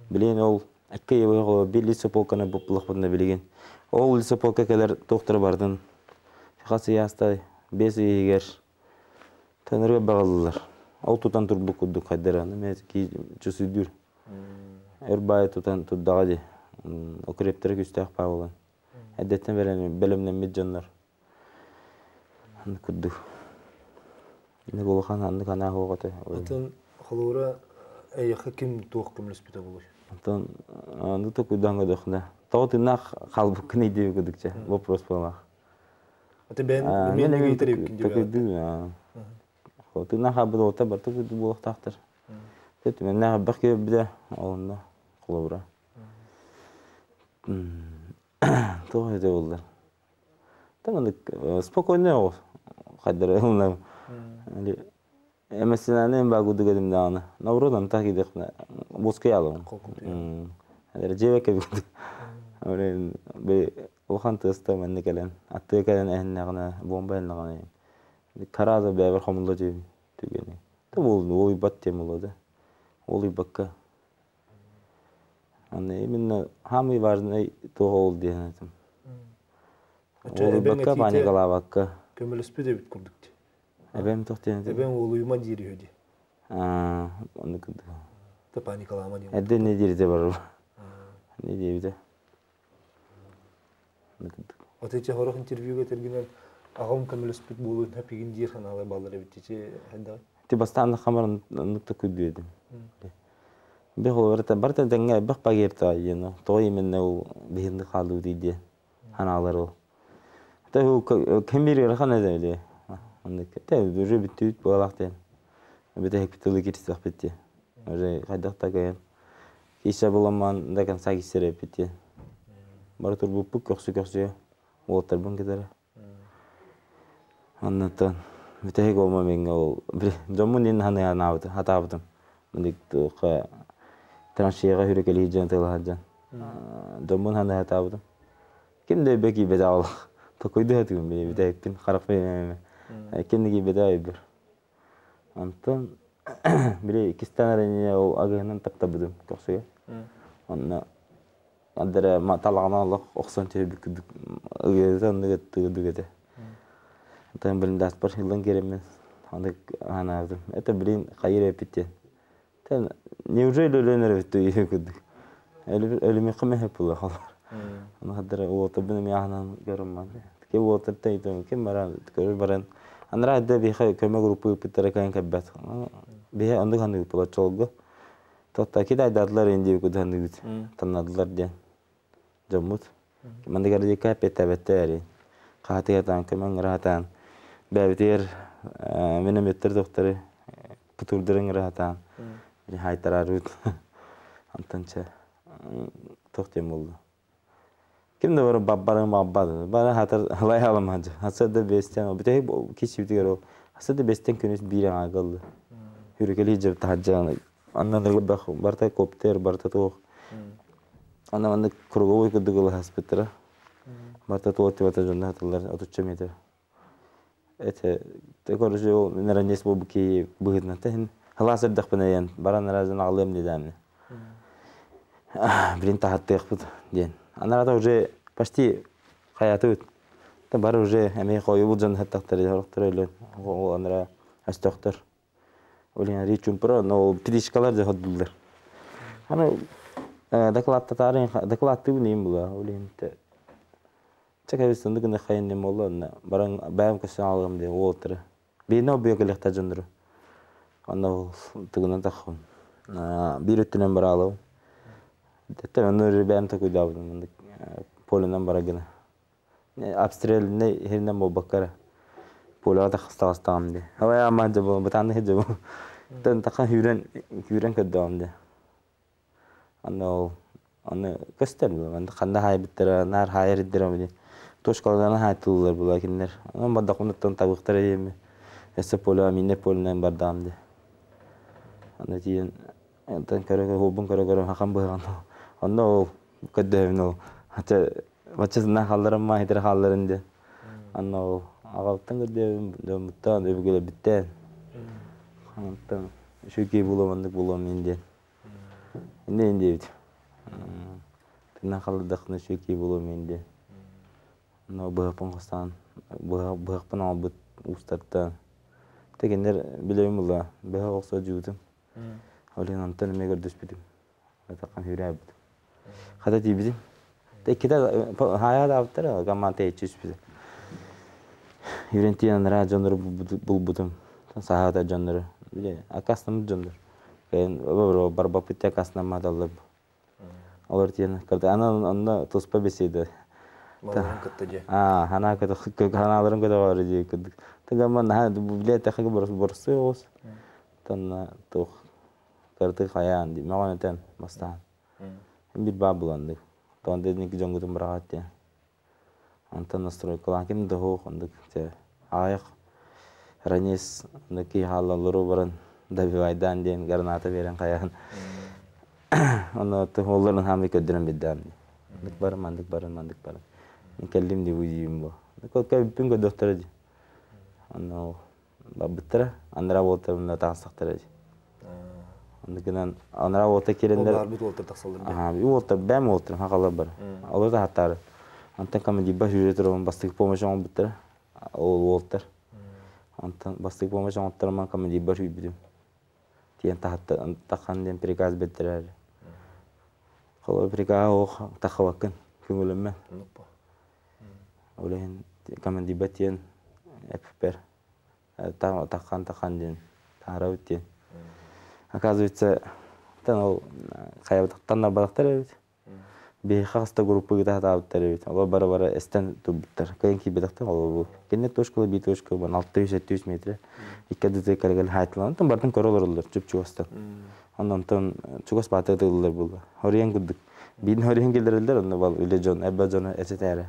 [SPEAKER 12] билигин ол икки ый биир лесополканы буллахпытына билигин ол лесополка кэлэр туохтара бардын хас ыйаастай бес ый иһигэр төнөргө баҕалылар ол тутан турбут курдук хайдараны мен чусуйдуур өр баайы тутан турдаҕа ди укрептері күстээх баа буолан эрдэттэн бэлэмнэммит дьоннор курдук улахан аннык анаа суох этэ.
[SPEAKER 17] Атын холуура эйиэхэ ким туох көмөлөспүтэ буолуой?
[SPEAKER 12] Антон аны токуйдаан көрдөхүнэ тоҕо тыыннаах хаалбыккын диэби курдукча вопрос буолаах.
[SPEAKER 17] Аты бэйэн мен ыйытар эбиккин диэби.
[SPEAKER 12] Токуйдуу. Тыыннаах хаалбыт уолаттар барыта курдук буолуохтаахтар. Түмэннээх элбэх киһи онно холобура. Туох этэ буоллар. Там спокойно оҕус хайдара ылынам. Эмоционально багуду кедим даҕаны. Наоборот, антах кидехна бускай алым. Дьиэбэккэ бит. Улахан тыаста манны кэлэн, аттыга кэлэн эһиннэҕинэ, бомба эһиннэҕинэ тарааза бэйэбэр хомулла түһүм түгэни. Та ол уйбат тем болуо да. Ол уйбакка. Аны именно самый важный туох ол диэн этим. Уолуйбакка, паникалаабакка.
[SPEAKER 17] Көмөлөспүт эбит курдук дии.
[SPEAKER 12] Эбэм туох диэн этим?
[SPEAKER 17] Эбэҥ уолуйума диир үһү дии.
[SPEAKER 12] Оннук курдук.
[SPEAKER 17] Та паникалаама диэн.
[SPEAKER 12] Эрдэ не диирде барар. Не диэбитэ.
[SPEAKER 17] Вот эти хорох интервьюга тергинен аҕам көмөлөспүт буолуун хапигин диир ханаалар баллар эбит ити хайдах?
[SPEAKER 12] Ти бастаан хамар нукта күдүөдүм. Бэх ол барта тэҥҥэ бэх пагерта диэн тоҕо именно ол биһинди хаалыы диye ханаалар ол. Те ол кемир ырахан эдэ Оннук те уже бүттүбүт буолаах диэн. Бите хекпитылы кирсэх битти. Уже хайдах та кайын. Кисе буламан до конца кисере битти. Бары турбуппук көхсү-көхсү уолаттарбын кытары. Оннуттан бүтэһик ол момеҥҥа ол дьоммун иһин ханаабытым, хатаабытым. Мындык туохха траншеяҕа хүрүкэлии дьон тылаһар дьон. Дьоммун ханыы хатаабытым. Ким да өйбө киирбэтэ ол. Токуйду хатыгым били бүтэһикпин харахпын ким да киирбэтэ өйбөр. Онтон били иккистээн эрэ ол агыһынан таптабытым көхсүгэ. Онно Андара талаҕына олох охсон түһэрбит курдук ыгыата оннук курдук этэ. Оттон блиндажпар ылан киирэммин оннук анаабытым. Это блин хайыр эппит диэн. Тэн неужели өлөн эрэбит дуу курдук. Өлүмүөххэ мэһэп буолуо холор. Ону хаддара уотурбун эмиэ аһынан көрөм Ким уотуртан итим ким баран көрөр баран анараа эрдэ биһиэхэ көмө группа ыыппыттара кэлэн кэлбэт. Биһи оннук ханныгыт буолар чолго. Тотта кидайдаатылар инди куданыгыт таннадылар диэн дьоммут. Манныгар дикка эппиэттээбэттэр хаатыгатаан көмөҥ ыраатаан бэйэбитигэр минометтер докторы путурдарын ыраатаан хайтараарбыт антон чэ туох диэн буолла ким да бары баббарын баббады бары хатар лай аламаджы хасада бестен бүтэһик кичибитигэр ол хасада бестен күнүс биир аҥаа галлы хүрүкэли жып таһаджаан аннан барта коптер барта туох ана маннык круговой курдук ылаһаспыттара барта туох тибата дьонно хатыллар отучча метр эте короче ол наранес буолбут киһи быһыытынан тэһин халаас эрдэхпинэ диэн баран аразын аҕалыам диэдээмни блин таһаттыахпыт диэн анарата уже почти хайатыбыт бары уже эмиэ хойубут дьон хаттахтар сорохтор өлөн ол анара өстөөхтөр Блин, речь про, но птичкалар же ходдулар. Аны докладтатарын докладтыбын им була. Блин, Чакабис онду гына хайын нем болла онна баран бэйэм көсөн алыгым диэн уолтары. Биирнэ обуйа кэлиэхтэ дьоннору. Онно ол тугунан таххым. Биир өттүнэн бараалабым. Тэттэн онно өрө бэйэм токуйдаабытым оннук поленан бара гына. Обстрельный иһинэн буолбакка эрэ. Поляҕа тахыстаҕастаҕым дии. Алай амаан дьэ бытаанны сылдьабын. Тэн тахан сүүрэн күүрэн көрдөҕүм дии. Аны ол аны көстөр була ханна хаайбыттара наар хаайар ирдэрэ били точкаларынан хаайтыллар була кинилэр онон бардахпыныттан табыахтара диэми өссө поле мине поленан бардаҕым дии аны тиийэн онтон көрө көрө көрө көрө хахан быһаҕын онно ол көрдөһөбүн ол хача баччасынан хаалларан маа хитэр хаалларын диэн анна ол аҕабыттан көрдөһөбүн дьоммуттан өбүгэлэрбиттэн онтон үчүгэй буолуом оннук буолуом мин диэн Инде диэбит. Тыынан халырдахпына үчүгэй киһи буолуом ин диэн. Онно быһахпын хостаан, быһахпын оҥорбут уустартан. Тэ кинилэр билэбин була, быһах охсо дьуутум. Ол иһин онтон эмиэ көрдөспүтүм. Атаххан сүүрээбитим. Хата тиийбитим. Иккитэ хаайадаабыттар, команда тэйиччи түспүтэ. Юрен тиийэн анараа дьоннору булбутум. Саһаата дьоннору. Били, аккаастаммыт дьоннор. Кэлин барбаппыт аккаастанамматаллар. Олор тиийэн аны онно туспа беседа.
[SPEAKER 17] Маларын кытта дьэ.
[SPEAKER 12] Аа, ханаа ханааларын көтөҕөөрү дии курдук. Тыгамма наһаа билэ тэхэ боростуой оҕус. Танна туох кыртык хайаан дии. Мөҕөн этэн бастаан. Биир баа буланнык. Тоон дедник дьоҥгутун быраҕат диэн. Онтон настройкалаан ким да суох оннук чэ аҕыйах ранец оннук киһи хааллаллару баран добивайдаан диэн граната биэрэн хайаан онно оллорун хаамый көрдөрөн биддаан маннык баран маннык баран маннык баран кэллим дии диибин бу кэлбиппин көрдөхтөрө дии онно барбыттара анараа буолтарына таҕыстахтара дии. Оннугунан анараа уолта киирэннэр.
[SPEAKER 17] Ол баарбыт уолтар тахсаллар.
[SPEAKER 12] Аха, уолтар бэм уолтар хахалар бар. Олор да хаттаары. Антон командирба сүүрэ турабын бастакы помощь оҥорбуттара. Ол уолтар. Онтон бастакы помощь оҥотторуман командирбар сүүрбүтүм. Тиэн тахатта тахан диэн приказ бэрдэрэр. Холобур приказ ох тахабаккын көҥүлүммэн. Ол иһин командирба тиэн эппэр тахан тахан диэн таһарабыт диэн. Оказывается, тан ол хайабытыктан нарбатахтар эбит. Биһиэхэ хаста группа ыыта сатаабыттар эбит. Олор бары-бары эстэн турбуттар. Кыайан киирбэтэхтэр ол бу. Кинилэр точкала биир точка 600-700 метр. Икки ардытыгар кэлэ-кэлэ хаайтыланан бартын көрө олороллор чуп-чугастан. Онтон чугас баатыга тыыллар буолла. Хоруйан курдук. Биирин хоруйан киллэрэллэр, онно бал үлэ дьон, элбэх дьону эсэтээрэ.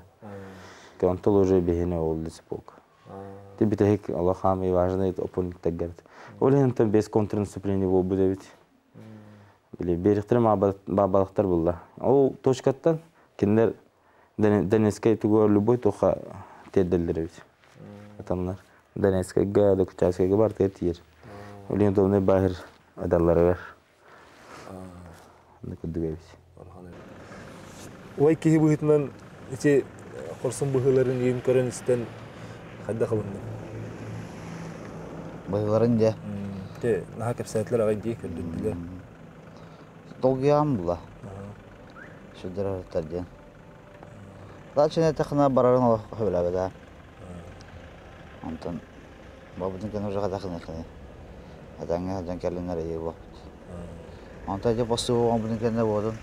[SPEAKER 12] Онтон уже биһини ол полк. Ти бүтэһик олох хаамый важный опорниктаргар. Ол иһин без контрнаступления буолбут эбит. Били берегтер баабалыктар булла. Ол точкаттан кинилэр Донецкай тугу любой туха тиэрдэллэр эбит. Атаннар Донецкайга, Докучаевскайга бартыгар тиийэр. Ол иһин удобный баһыр адалларыгар. Онно курдук эбит.
[SPEAKER 17] Ой киһи быһыытынан ити хорсун быһыыларын иин көрөн истэн хайдах ылынныҥ?
[SPEAKER 3] Быһыыларын дьэ.
[SPEAKER 17] Те наһаа кэпсээтилэр аҕай дии көрдөрдүлэр.
[SPEAKER 3] Долгуйаҕым була. Сүрдэрэр диэн. Дальше эттэххинэ барарын олох сөбүлээбэтэ. Онтон бабытын кэнэ уже хайдах гыныаххыный? Этэҥҥэ сылдьан кэллиннэр эйиэ буолбут. Онтон ити постугу оҥорбутун кэннэ буолун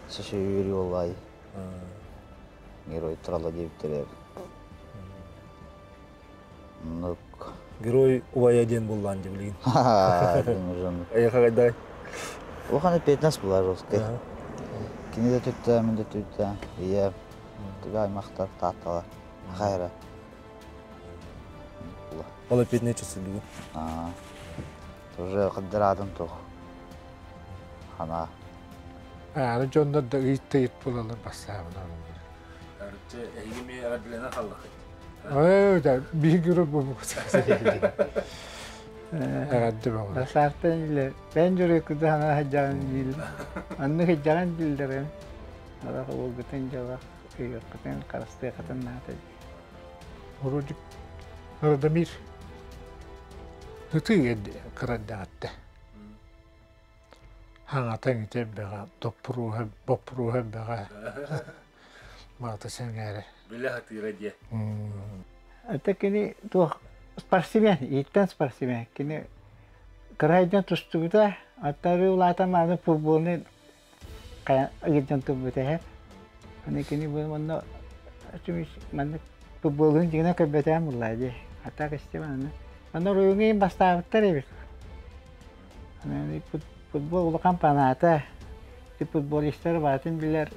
[SPEAKER 3] Саши буоллаай. Герой туралла диэбиттэрэ. Оннук.
[SPEAKER 17] Герой убайа диэн буоллаан дии билигин. Эйиэхэ хайдай?
[SPEAKER 3] Улахан эппиэтинэс буолар жесткай. Кини да түттэ, мин да түттэ. Ийэ, түбэ аймахтар, таатталар. Хайра.
[SPEAKER 17] Ол эппиэтинэй чувствуйдугу?
[SPEAKER 3] Тоже кыддараатын тух. Хана.
[SPEAKER 18] Аны дьоннор да ыйыт-тыйыт буолалар бастаабына.
[SPEAKER 17] Арыччы эһиги ми эҕэрдэлэнэ халлахыт.
[SPEAKER 18] Ой, да, биир бу Эҕэрдэ бөҕө.
[SPEAKER 19] Басаартан илэ бэйэн дьоруй кыдахана хajjaан диил. Анны хajjaан дииллэрин. Алах уолгутун дьалах ыйыаккытын харыстыахатын наата.
[SPEAKER 18] Вроде Радомир ытыы кыраддаҕатта. Хаҥатан ити элбэҕэ, доппуруоһа, боппуруоһа элбэҕэ. Маата сэҥээрэ.
[SPEAKER 17] Билэ сатыыра диэ.
[SPEAKER 19] Это кини туох спортсмен, ииттэн спортсмен. Кини кырайдан тустубута, аттары улаатан мааны футболны ыйдан турбута эһэ. Аны кини бу манна маннык футболун дьиҥинэ көрбөтөөн буллаа дии. Атак истим аны. Манна оройуоҥа бастаабыттар эбит. Футбол улахан фаната. Футболистар баатын билэр.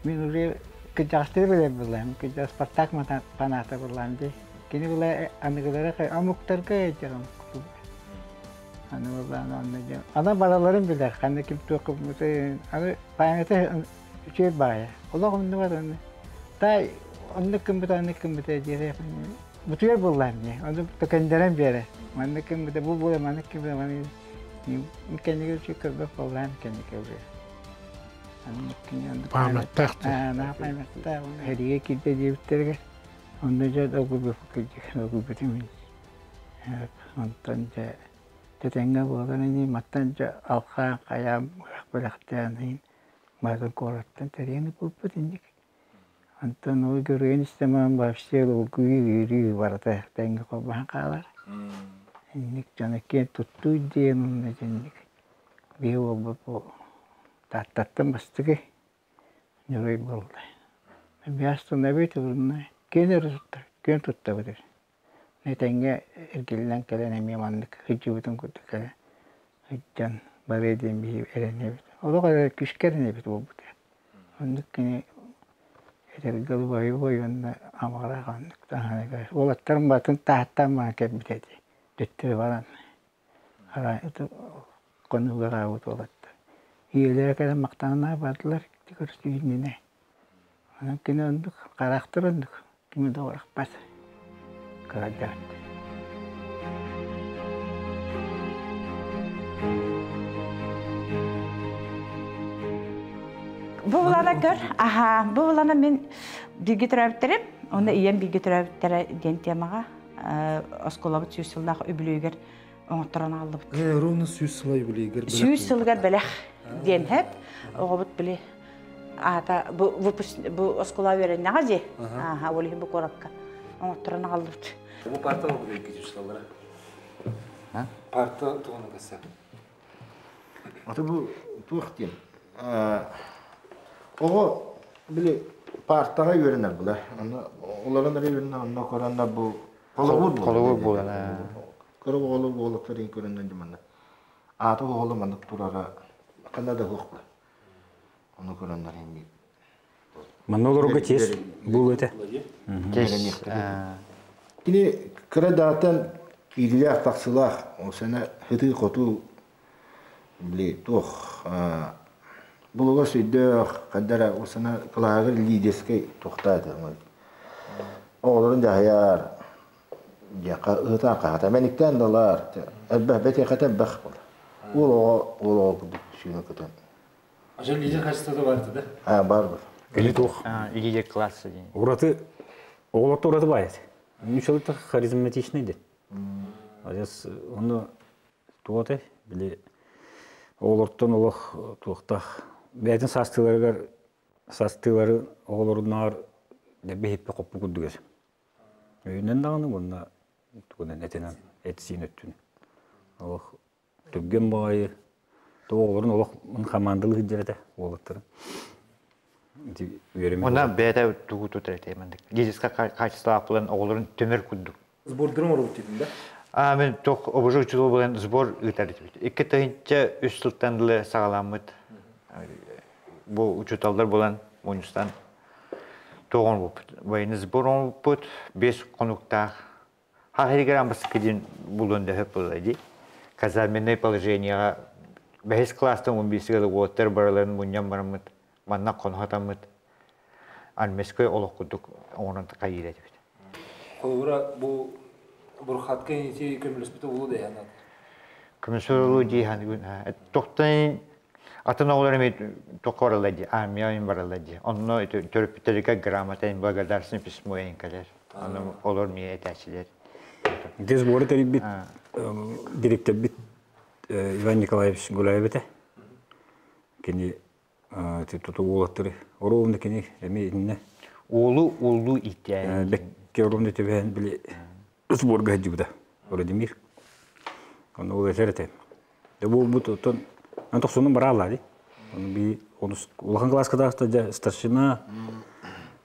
[SPEAKER 19] Мин уже кырдьаҕастары билэр буллаам. Кырдьаҕас Спартак фаната буллаам дии. Кини була аныгылара омуктарга ыйдьаҕым. Аны буллаан онно дьэ. Ана бараларын билэр. Ханна ким туох гыммытын. Аны памяты үчүгэй баайа. Олох оннугар аны. Тай оннук гыммыта, оннук гыммыта диэри бутуйар буоллаам дии. Ону төкөндөрөн биэрэ. Маннык гыммыта, бу буола, маннык гыммыта, маннык кэннигэ үчүгэй көрбөх буоллаам кэннигэ уже.
[SPEAKER 18] Памяттаах.
[SPEAKER 19] Аа, памяттаах. Хэригэ киирдэ диэбиттэригэр. Онно дьэ долгуйбутум. Онтон дьэ тэтэҥҥэ буолан ини маттан дьэ алхаан хайаан бэлэхтээн иһин баатын куораттан тэрийэн ыппыппыт инник. Онтон ол көрүөн истэмэн вообще долгуйуу үөрүү барыта тэҥҥэ холбоһон хаалар. Инник дьоно киэн туттуу диэн уонна дьинник биһи уолбут бу Тааттаттан бастакы ньурай буолла. Биастынабыт уонна киэн эрэ туттар, киэн туттабыт эрэ. Этэҥҥэ эргиллэн кэлэн эмиэ маннык сылдьыбытын курдук кэлэ сылдьан барыа диэн биһиги эрэнэбит. Олох эрэ күүскэ эрэнэбит буолбута. Оннук кини этэргэ дылы уонна амаҕыраах оннук таһаарыгар. Уолаттарым батын таһыттан баран кэлбитэ дии. Төттөрү баран арай хонууга хаалбыт уолаттар. Ийэлэрэ кэлэн махтанан бардылар көрсүү иннинэ. Онон кини оннук хараахтар оннук кими да бырахпат кыра дьарык.
[SPEAKER 20] Бу булана көр, аха, бу булана мин бииргэ төрөөбүттэрим, уонна ийэм бииргэ төрөөбүттэрэ диэн темаҕа оскуолабыт 100 сыллаах үбүлүөйүгэр оҥотторон аҕаллыбыт.
[SPEAKER 17] Ровно 100 сыла юбилейгэр бэлэх.
[SPEAKER 20] 100 сылыгар бэлэх диэн хэп. Оҕобут били аата бу выпуск бу оскуола үөрэннэҕэ дии. Аха, ол иһин бу куоракка оҥотторон аҕаллыбыт.
[SPEAKER 17] Бу парта үбүлүөйгө числалара. Парта тугуна касса.
[SPEAKER 3] Аты бу туох диэн оҕо били партаҕа үөрэнэр була. Онно олорон эрэ үөрэнэр, онно көрөннөр бу холобур буолар.
[SPEAKER 19] Холобур буолар.
[SPEAKER 3] Кыра оҕолор буолуктарын көрөннөн дьэ манна аата оҕолор маннык турара ханна да суох Ону көрөннөр инник.
[SPEAKER 21] Манна олорорго тиэс буолуо этэ.
[SPEAKER 3] Кини кыра даатан киирилээх тахсылаах, ол сана хытыы-хотуу били туох булугас өйдөөх, ханна ол сана кылааһыгар лидерскэй туохтаата. Оҕолорун дьаһайар, диэххэ ыытаан хаһата. Мэниктээн да ылар, элбэх бэтиэхэтэ элбэх буолар. Уол оҕо, уол оҕо курдук сүүнэ көтөн.
[SPEAKER 17] Ажа лидер качествода бар да?
[SPEAKER 3] А, бар бар.
[SPEAKER 21] Кини туох?
[SPEAKER 22] Лидер класса диэн.
[SPEAKER 21] Ураты, оҕолорто ураты баайат. Нучалыта харизматичный дед. Адьас оны туоты били оҕолортон олох туохтаах бэйэтин саастыыларыгар саастыылары оҕолорунааҕар бэһиппэ хоппу курдук этэ. Өйүнэн даҕаны уонна тугунан этинэн эт-сиин өттүн олох түргэн баҕайы оҕолорун олох хамаандалыы сылдьар этэ уолаттарын.
[SPEAKER 22] Уонна бэйэтэ тугу тутар этэ маннык лидерскай качестволаах булан оҕолорун түмэр курдук.
[SPEAKER 17] Сбордарын оҥоробут диэтин да?
[SPEAKER 22] А мен тох обожу учуутал буолан сбор ыытар этибит. 2003 сылтан дылы саҕаламмыт бу учууталлар буолан мунньустан тоҕон буолбут. Военный сбор оҥорбуппут, 5 хонуктаах. Хахиригэр амбасыкы диэн булуон дөһөп буолла дии. Казарменное положениеҕа бэһис класстан 11 уоттар барыларын мунньан бараммыт, манна хонуһатаммыт армейскай олох курдук оҥорон хайыыр этибит.
[SPEAKER 17] Холобура, бу Бурхатка ити көмөлөспүтэ улуу дэһэн
[SPEAKER 22] Көмөлөспүтэ улуу дии Тохтон атын оҕолор эмиэ тоххо бараллар дии, армия бараллар дии. Онно төрөппүттэригэр грамота благодарственное письмо кэлэр. Аны олор эмиэ этээччилэр.
[SPEAKER 21] Ити сборы тэрийбит директорбит Иван Николаевич Гуляев этэ. Кини туту уолаттары оруолун кини эмиэ иннэ.
[SPEAKER 22] Уолу уоллуу ииттээн.
[SPEAKER 21] Бэккэ оруолун түбэһэн били сборга сылдьыбыта Владимир. Ону ол этэр этэ. Дэ буолбут оттон ан тохсунун барааллаа ди. Ону би онус улахан класска тахта дьэ старшина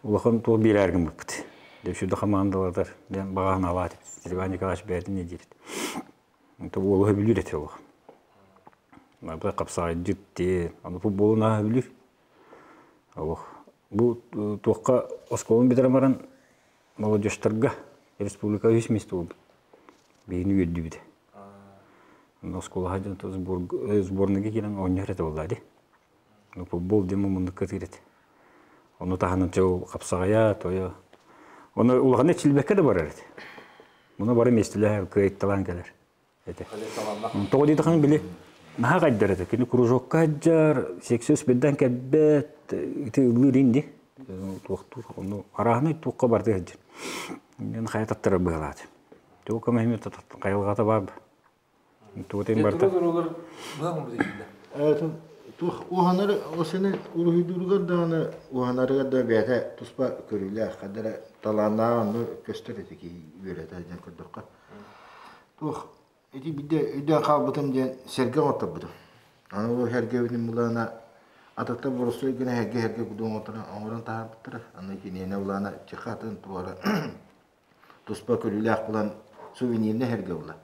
[SPEAKER 21] улахан туох биэрээр гыммыппыт. Деп сүдэ хамаандалардар диэн баҕаһын алаат Иван Николаевич бэйэтин не диэбит. Онто уолу сөбүлүүр этэ олох. Бу хапсаҕайдьыт диэн, аны футболун ааһа сөбүлүүр. Олох. Бу туохха оскуоланы бүтэрэн баран молодежтарга республика үс место буолбут. Биһини үөрдүбүтэ. Оскуолаҕа дьон сборныйга киирэн оонньуур этэ буоллаа дии. Футбол диэн муннук кытыыр этэ. Ону таһынан чэ ол хапсаҕайа, тойо. Ону улаханнык эчилбэккэ да барар этэ. Муну бары миэстэлэһэр, кыайталаан кэлэр этэ. Тоҕо диэтэххинэ били наһаа хайдар этэ. Кини кружокка сылдьар, секция үспүттэн кэлбэт, ити ыллыыр ин дии. Туохтуур, ону арааһынай туохха барыта сылдьар. Мен хайа таттарар быһалаат. Туох көмөһүм хайылҕата баар. Тугутын барыта.
[SPEAKER 3] Туох уһанар осыны уруһуйдууругар даҕаны уһанарыгар да бэйэтэ туспа көрүүлээх, ханна эрэ талааннааҕа онно көстөр ити киһи үөрэтэ диэн көрдөххө. Туох ити биирдэ өйдөөн хаалбытым диэн сэргэ оҥотторбутум. Аны ол сэргэбитин булаана атыттар боростуой гына сэргэ-сэргэ курдук оҥорон таһаарбыттара. Аны киниэнэ булаана чехатын туора туспа көрүүлээх булан сувенирнай сэргэ була.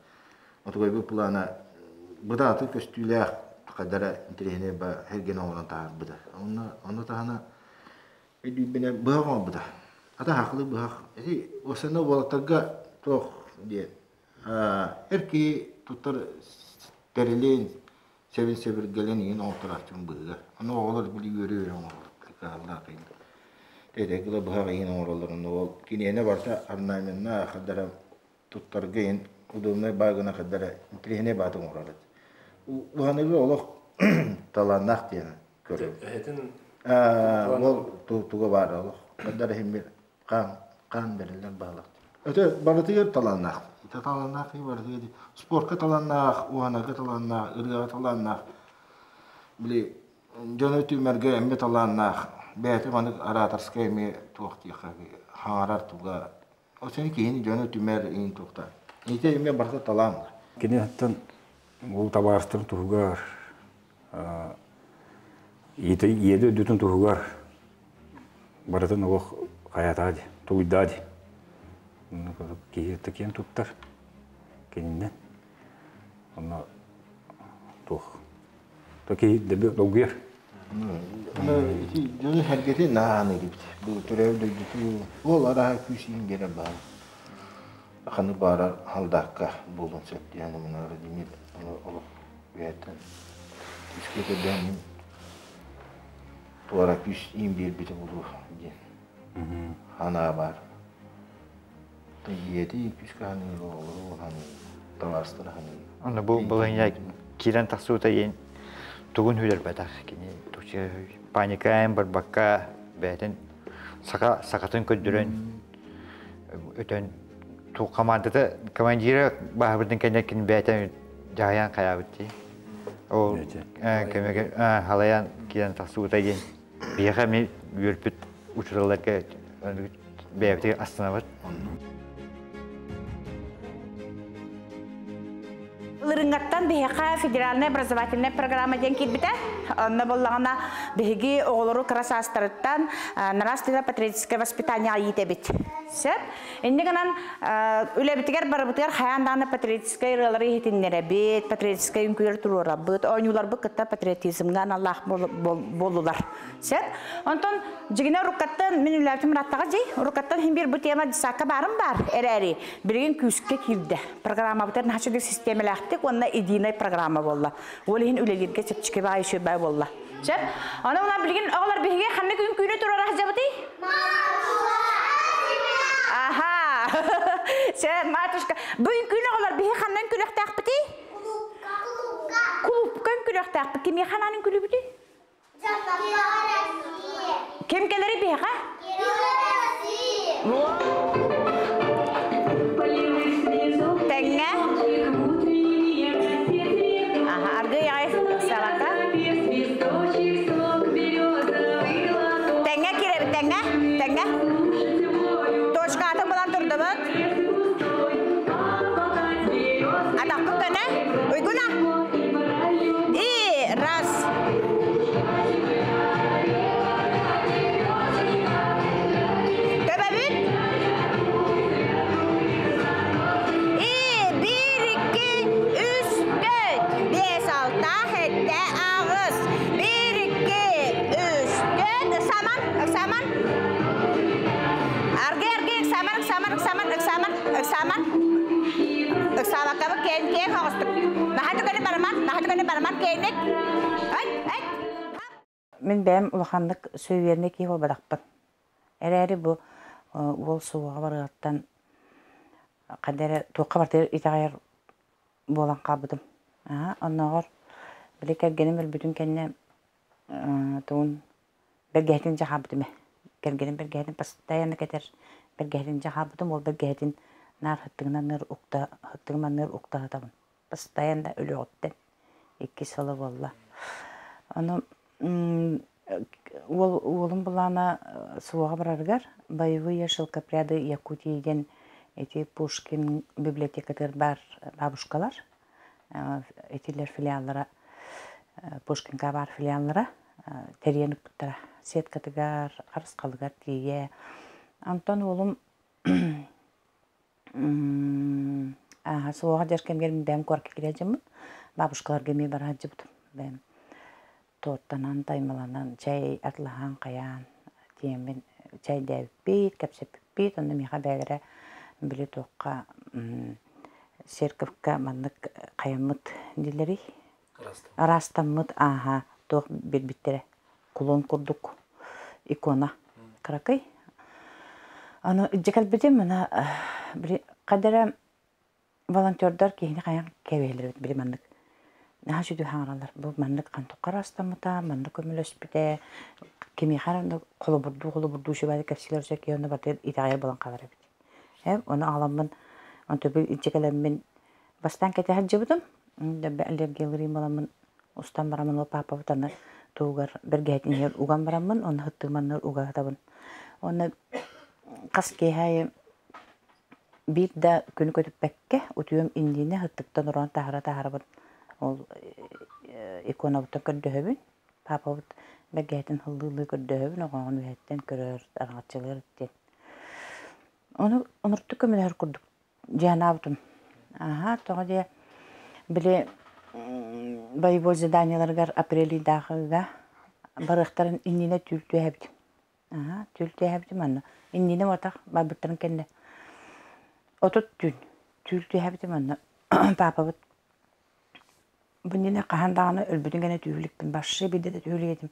[SPEAKER 3] Отугайбыт плана бытааты көстүүлээх хадара интэриэһинэй ба сэргэни оҥорон таһаарбыта. Онно онно таһына өйдүүрбүнэн быһах оҥорбута. Ата хахлы быһах. Ити осана уолаттарга туох диэн эр киһи туттар тэрилин сэбин сэбиргэлин иин оҥорторааччым быһыыга. Ону оҕолор били үөрэ-үөрэ оҥороллор. Кыһаллаах Тэтэкила быһах иһин оҥороллорун ол киниэнэ барыта орнаменнаах хардара туттарга иһин удобнай баагына хардара интэриэһинэй бааты оҥорор этэ. Уһаныгы олох талааннаах диэн көрөбүн.
[SPEAKER 17] Эһэтин
[SPEAKER 1] Ол туга баар олох. Каддар иһин хаан хаан бэриллэр баалах. Өтө барытыгар талааннаах. Ити талааннаах барытыгар спортка талааннаах, уһанарга талааннаах, ырыаҕа талааннаах. Били дьону түмэргэ эмиэ талааннаах. Бэйэтэ маннык ораторскай эмиэ туох диэххэ хаҥарар туга. Ол сeni киһини дьону түмэр иин туохтаах. Ити эмиэ барыта талаан.
[SPEAKER 21] Кини оттон ол табаарыстарын туһугар ийэди өйдөтүн туһугар барытын олох хайатаа ди, тугуйдаа ди. Киһи киэн туттар кининнэн. Онно туох. То киһи дэби долгуйар.
[SPEAKER 1] Ити дьону сэргэтин нааны дибит. Бу төрөөбүт дойдуту ол араһа күүс иин биэрэр баҕа. Ханы баарар халдаакка буолуон сөп диэн Владимир олох үөһэттэн күүскэ көрдөөн туора күүс иин биэрбитэ буолуо диэн санаа баар. Ийэти күүскэ ханыыр, оҕолору ханыыр, табаарыстары ханыыр.
[SPEAKER 22] Онно бу балаһыанньа киирэн тахсыбыта иэн тугун хүлэрбэтэх кини паникаан барбакка бэйэтин саха сахатын көрдөрөн өтөн ту командата командира баһабытын кэннэ кини бэйэтэ дьаһайан хайаабыт дии ол көмөгө халайан киирэн тахсыбыта диэн биһиэхэ эмиэ үөрпүт учууталларга бэйэбитигэр астынабыт.
[SPEAKER 20] Ылырыҥҥаттан биһиэхэ федеральная образовательная программа диэн киирбитэ. Онно буоллаҕына биһиги оҕолору кыра саастарыттан нравственное патриотическое воспитание иитэбит. Сөп. Инньэ гынан үлэбитигэр барыбытыгар хайаан даҕаны патриотическай ырыалары иһитиннэрэбит, патриотическай үҥкүүлэр туруорабыт, оонньууларбыт кытта патриотизмҥа аналлаах буоллулар. Сөп. Онтон дьигинэ уруккаттан мин үлээбитим ырааттаҕа дии. Уруккаттан хин биир бу тема десакка баарым баар эрээри билигин күүскэ киирдэ. Программабытын наһаа систиэмэлээхтик уонна единая программа буолла. Ол иһин үлэлииргэ чэпчэки баай үчүгэй буолла. Сөп. Аны мына билигин оҕолор биһиги ханнык үҥкүүнү туруора сылдьабытый? Аха. Сөп, матушка. Бу үҥкүүнү оҕолор биһи ханна үҥкүүлүөхтээхпитий? Кулуупка үҥкүүлүөхтээхпит. Кимиэхэ анаан үҥкүүлүүбүтүй? Ким кэлэри биһиэхэ? Тэҥҥэ. Аха, аргыый аҕай ыксаабакка. Тэҥҥэ киирэбит, тэҥҥэ, тэҥҥэ. Точкатын булан турдубут. Атахпыт көнө. Уйгуна. И раз. Төбөбүт. И биир, икки, үс, төрт, биэс, алта, сэттэ, аҕыс. Биир, икки, үс, төрт. Ыксааман, ыксааман. Аргы, аргы, ыксааман, ыксааман, ыксааман, ыксааман, ыксааман. Ыксаабаккабыт кээн киэҥ оҕустук. Наһаа түгэни бараман, наһаа түгэни бараман кээнник. Ай, ай.
[SPEAKER 2] Мин бэйэм улаханнык сөйүөннэ киһи буолбатахпын. Эрээри бу уол суоҕа барыаттан ханна эрэ туохха барытыгар итэҕэйэр буолан хаалбытым. Оннооҕор били кэргэним өлбүтүн кэннэ тугун бэргэһэтин дьэ хаалбытым ээ. Кэргэним бэргэһэтин постоянно кэтэр бэргэһэтин дьэ хаалбытым. Ол бэргэһэтин наар сыттыгынан наар укта сыттыгым анныгар укта сытабын. Постоянно өлүөҕүттэн икки сыла буолла. Ону уол уолум былаана суоҕа барарыгар «Боевые шелкопряды Якутии» диэн ити Пушкин библиотекатыгар баар бабушкалар итилэр филиаллара Пушкинка баар филиаллара тэрийэн ыппыттара сеткатыгар, харысхалыгар тиийэ. Онтон уолум ааһа суоҕа дьэр кэмигэр бэйэм куоракка киирэ сылдьаммын бабушкаларга эмиэ бара сылдьыбытым. Бэйэм туоттанан, таймаланан, чэй атлаһан, хайаан тиийэммин чэйдээбиппит, кэпсэппиппит. Онно миэхэ бэйэлэрэ били туохха церковка маннык хайаммыт дииллэрий араастаммыт ааһа туох биэрбиттэрэ кулон курдук икона кыракый аны илдьэ кэлбитим мына били хайда эрэ волонтердар киһини хайаан кэбиһэллэр эбит били маннык. Наһаа сүдү хаҥараллар. Бу маннык хантукка ырастаммыта, маннык көмөлөспүтэ, кимиэхэ эрэ холобурдуу холобурдуу сүбэли кэпсиилэр сөп киһи онно барытыгар итэҕэйэр буолан хаалар эбит. Ону аҕаламмын, онтубун илдьэ кэлэммин бастаан кэтэ сылдьыбытым. Аллергиялыыр буоламмын устан бараммын ол паапабыт аны туһугар бэргэһэтин иһигэр уган бараммын, онно сыттыгым уга сытабын. Уонна хас киэһэ аайы биир да күнү көтүппэккэ утуйуом иннинэ сыттыктан ороон таһара-таһарабын ол иконабыттан көрдөһөбүн. Паапабыт бэргэһэтин ыллыы-ыллыы көрдөһөбүн, оҕоҕун үөһэттэн көрөр, араҥаччылыыр диэн. Ону онордук көмөлөһөр курдук дьаһанаабытым. Аһаа, тоҕо диэ, били боевой заданиеларыгар апрель ыйдаахыга барыахтарын иннинэ түүл түһэбитим. Аһаа, түүл түһээбитим онно. Иннинэ уотах барбыттарын кэннэ 30 түүн түүл түһээбитим онно паапабыт бу иннинэ хаһан даҕаны өлбүтүн кэннэ түүл иликпин вообще биирдэ да түүл илик этим.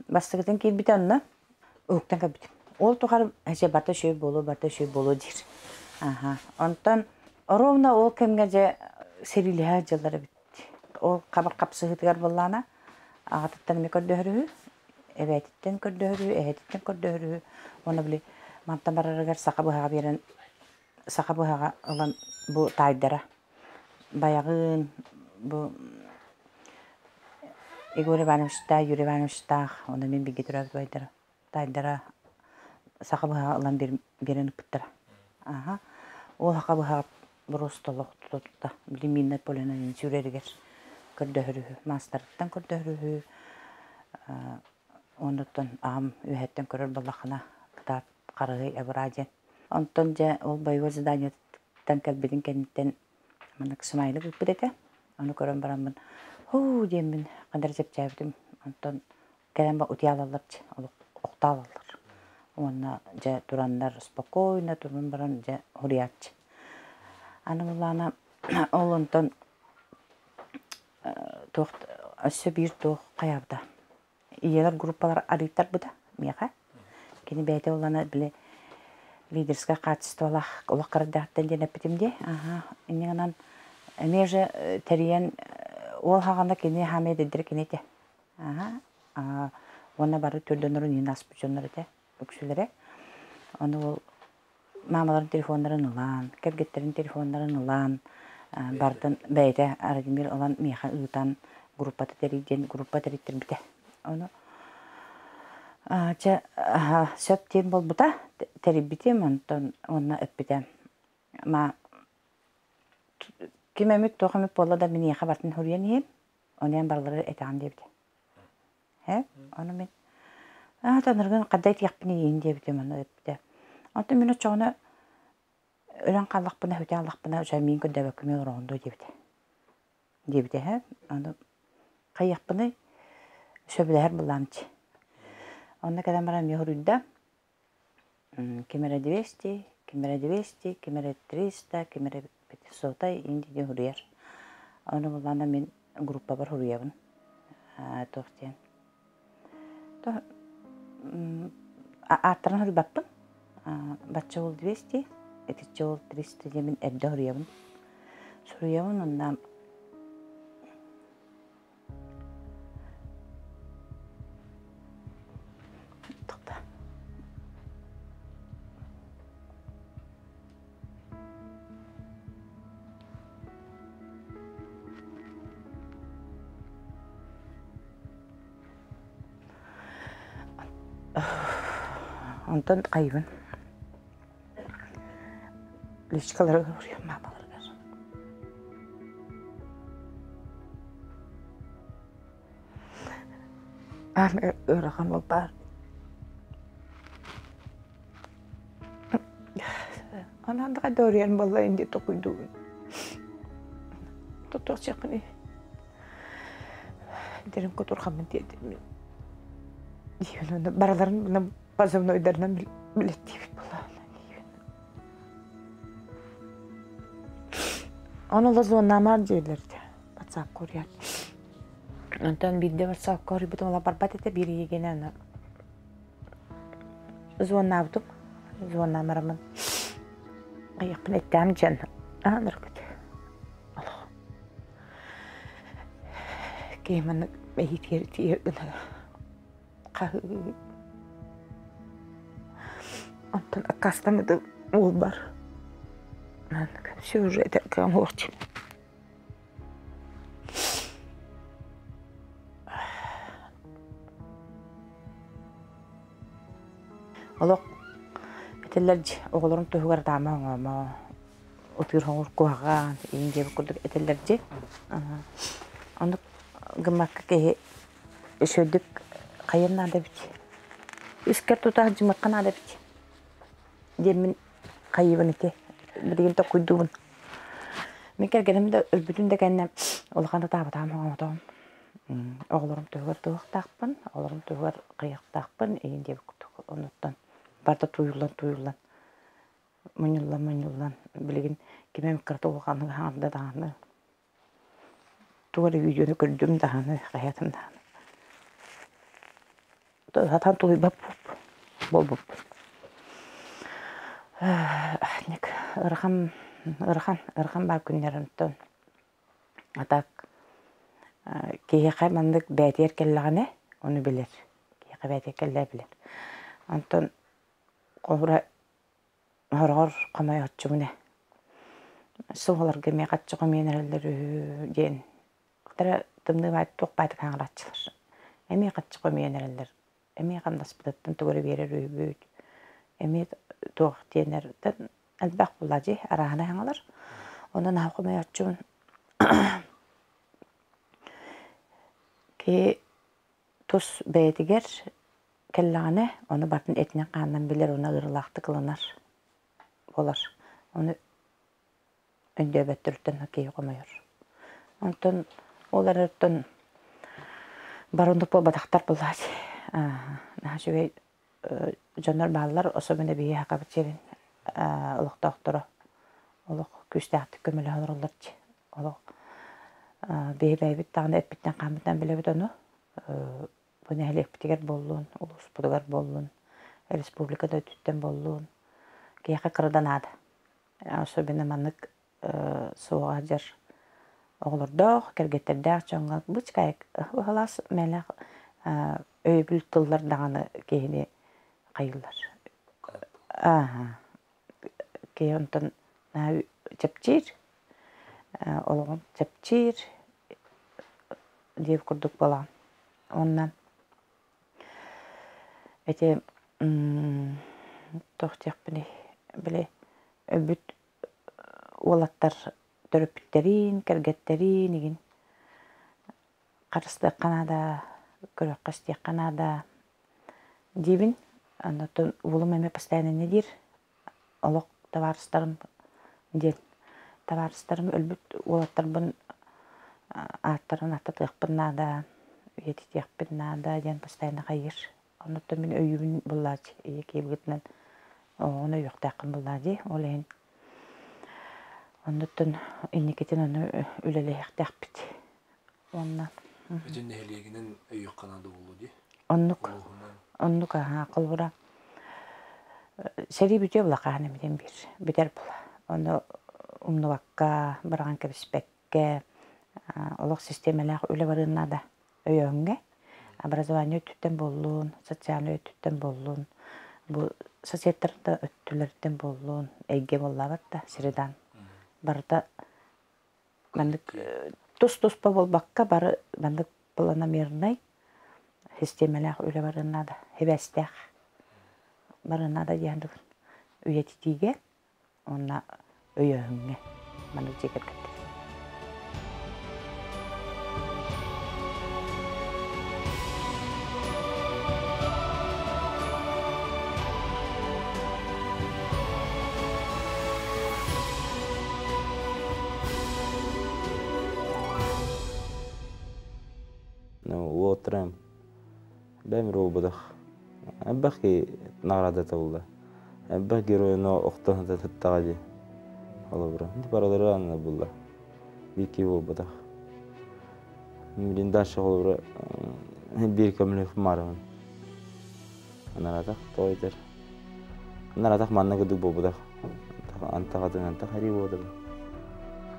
[SPEAKER 2] Бастакытын киирбитэ онно уһуктан кэлбитим. Ол тухары эчэ барыта үчүгэй буолуо, барыта үчүгэй буолуо диир. Аһаа. Онтон ровно ол кэмҥэ дьэ сэриилэһэ сылдьаллар эбит. Ол хабыр хапсыһыытыгар буоллаҕына аҕатыттан эмиэ көрдөһөр үһү, эбээтиттэн көрдөһөр үһү, эһэтиттэн көрдөһөр үһү. Уонна били мантан барарыгар саха быһаҕа биэрэн саха быһаҕа ылан бу таайдара Байаҕыын бу Егор Ивановичтаах, Юрий Ивановичтаах уонна мин бииргэ төрөөбүт убайдара таайдара саха быһаҕа ылан биэрэн ыппыттара. Аха. Ол саха быһаҕа боруоста олох тута били миннай поленан сүүрэригэр көрдөһөр үһү, маастарыттан көрдөһөр үһү. Оннуттан аҕам үөһэттэн көрөр буоллаххына кытаат харыһый абыраа диэн. Онтон дьэ ол боевой заданиеттан кэлбитин кэнниттэн маннык смайлик ыыппыт этэ. Ону көрөн бараммын һуу диэммин ханна эрэ чэпчээбитим. Онтон кэлэн утуйаалаллар охтоололлор. Уонна дьэ тураннар спокойно туран баран дьэ уруйааччы. Аны буллаҕына ол онтон туох өссө биир туох хайаабыта. Ийэлэр группалар арыйтарбыта миэхэ. Кини бэйэтэ улана били лидерскэй хаачыстыбалаах олох кырдьаҕаттан диэн эппитим дии. Аһаа, инньэ гынан эмиэ же тэрийэн уол хаҕана кини хаамай дэддэрэ кини этэ. Аһаа, уонна бары төрдөннөрүн иһин аспыт дьоннор этэ үксүлэрэ. Ону ол маамаларын телефоннарын ылан, кэргэттэрин телефоннарын ылан, бардын бэйэтэ Радимир ылан миэхэ ыытан группата тэрий диэн группа тэриттэрбитэ. Ону чэ сөп диэн буолбута, тэрийбитим, онтон уонна эппитэ ма ким эмит туох эмит буолла да миниэхэ бартын суруйан иһиэм, ону эн барылары этэҕин диэбитэ. Ээ, ону мин аа таныргын хаддай тиэхпин иин диэбитим ону эппитэ. Онтон мин оччоҕуна өлөн хааллахпына, сүтэ хааллахпына, дьэ миин көрдөөбөккө мин олороҕун дуо диэбитэ. Диэбитэ ээ. Аны хайыахпыный, сөбүлэһэр былаамчы. Онно кэлэн баран эмиэ суруйда. Ким эрэ 200, ким эрэ 200, ким эрэ 300, ким эрэ 500 инди диэн суруйар. Ону буллаҕына мин группабар суруйабын. Туох диэн. Ааттарын суруйбаппын. Бачча уол 200, итиччэ уол 300 диэн мин эрдэ суруйабын. Суруйабын уонна Онтон хайыбын личкаларыгар уруйан маамаларыгар Аан ыарахан баар. Онон да доруйан буолла инди токуйдуубун. Тутуохчахпыный. Дерин кутурхаммын тиэрдиммин. Бараларын позывнойдарынан билеттиибит буолаана. Ону лозуоннаамаар диэлэрдэ. WhatsApp курьер. Онтон биирдэ WhatsApp корйбутум ола барбат этэ биир иегенэ аны звоннаабытым. Звоннаамараммын айахпын эттэм дьэн ааныргыт. Олох.
[SPEAKER 4] Киһи маннык мэйиитигэр тиийэр гына хаһыы. Онтон аккаастаммыт уолбар. Маннык все уже этэргэ оҥоруохчу. Олох этэллэр дьи оҕолорун туһугар даама оҥоомо утуйар хоҥур куһаҕан иин диэбит курдук этэллэр дьи. Оннук гыммакка киһи үчүгэйдик хайыан наада эбит. Искэр тута сылдьымыахха наада эбит диэммин хайыыбын ити билигин токкуйдуубун. Мин кэргэним да өлбүтүн да кэннэ улахан ытаабатаҕым оҥомотоҕум. Оҕолорум туһугар туһуохтаахпын, оҕолорум туһугар хайыахтаахпын иһин диэбит курдук. Онуттан барыта тууйуллан-тууйуллан, мунньуллан-мунньуллан билигин ким эмит кырата улаханнык аһаҕарда даҕаны, тугу эрэ видеону көрдүм даҕаны, хайаатым даҕаны. Сатаан тулуйбат буолбуппун. Ник ыарахан, ыарахан, ыарахан баар күннэр онтон А так киһиэхэ маннык бээтигэр кэллэҕинэ ону билэр. Киһиэхэ бээтигэр кэллэ билэр. Онтон холобура сороҕор хомойооччубун ээ. Суоларга эмиэ хаччы хомуйан эрэллэр үһү диэн эрэ тымныы баай туох баайдык хаҥалааччылар. Эмиэ хаччы хомуйан эрэллэр. Эмиэ хамнаспытыттан тугу эрэ биэрэр үһүбүт. Эмиэ туох диэннэртэн элбэх буолла дии арааһынай хаҥалар. Онон аһа хомойооччубун. Киһи тус бэйэтигэр кэллэҕинэ, ону барытын этинэн-хаанынан билэр уонна ыарыылаахтык ылынар буолар. Ону өйдөөбөттөрүттэн киһи хомойор. Онтон ол эрэртэн бароннук буолбатахтар буоллаҕа наһаа үчүгэй дьоннор бааллар, особенно биһиэхэ Сахабыт сирин олохтоохторо олох күүстээхтик көмөлөһө олороллор дии. Олох биһи бэйэбит даҕаны эппиттэн-хааммыттан билэбит ону. Бу нэһилиэкпитигэр буоллун, улууспутугар буоллун, республика да өттүттэн буоллун, киһиэхэ кыра да наада. Особенно маннык суоҕа дьар оҕолордоох, кэргэттэрдээх дьоҥҥо бычкайык ыһылаас мэлэх өйөбүл тыллар даҕаны киһини хайыыллар. Ааһа. Киһи онтон наһаа чэпчиир, олоҕун чэпчиир диир курдук буолаҕын. Уонна ити туох диэхпиний, били өлбүт уолаттар төрөппүттэрин, кэргэттэрин игин харыстыахха наада, көрүөххэ-истиэххэ наада диибин. Онтон уолум эмиэ постоянно инньэ диир. Олох табаарыстарым диэн табаарыстарым өлбүт уолаттарбын ааттарын аттатыахпын наада, үйэтитиэхпин наада диэн постоянно хайыыр. Оннуттан мин өйүүбүн буллааччы ийэ киһи быһыытынан оҕону өйүөхтээххин буллаа дии. Ол иһин оннуттан инникитин ону үлэлэһиэхтээхпит. Уонна
[SPEAKER 17] Бүтүн нэһилиэгинэн өйүөххэ наада буолуо дии.
[SPEAKER 4] Оннук. Оннук аһаа холобура сэрии бүтүө булакаан эмитин биир бүтэр була. Ону умнубакка, быраҕан кэбиспэккэ олох систиэмэлээх үлэ барыан наада өйөөҥҥө. Образование өттүттэн буоллун, социальнай өттүттэн буоллун, бу соседтар да өттүлэриттэн буоллун, эйгэ буоллаабат да средан барыта маннык тус-туспа буолбакка бары маннык планомернай систиэмэлээх үлэ барыан наада, сибээстээх барыан наада диэн үйэтитиигэ уонна өйөөһүҥҥэ маннык дьиэ кэргэттэр.
[SPEAKER 12] Уотрам бэм буолбатах. Элбэх киһи наҕараадата буолла. Элбэх геройуну охтон сыттаҕа дии. Холобура. Барылары анна булла. Биир киһи буолбатах. Билин дальше холобура биир көмөлөөх маарымын. Анаратах тоҕо Анаратах манна кыдык буолбатах. Антах атын антах эрии буолбатах.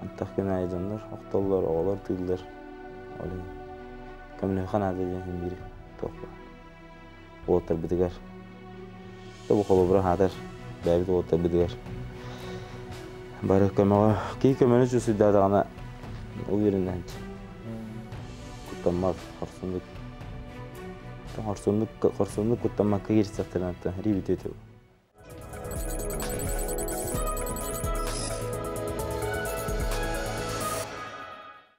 [SPEAKER 12] Антах күн аайы дьоннор охтоллор, оҕолор тыыллар. Ол иһин. Көмөлөһүөххэ наада диэн син биир туох баар. Уолаттарбытыгар. Бу холобура хаатар бэйэбит уолаттарбытыгар бары көмөҕө киһи көмөнү чувствуйдаатаҕына увереннаһынчы. Куттаммат, хорсуннук хорсуннук хорсуннук куттаммакка киирсэхтэрин аттан рибит өтө.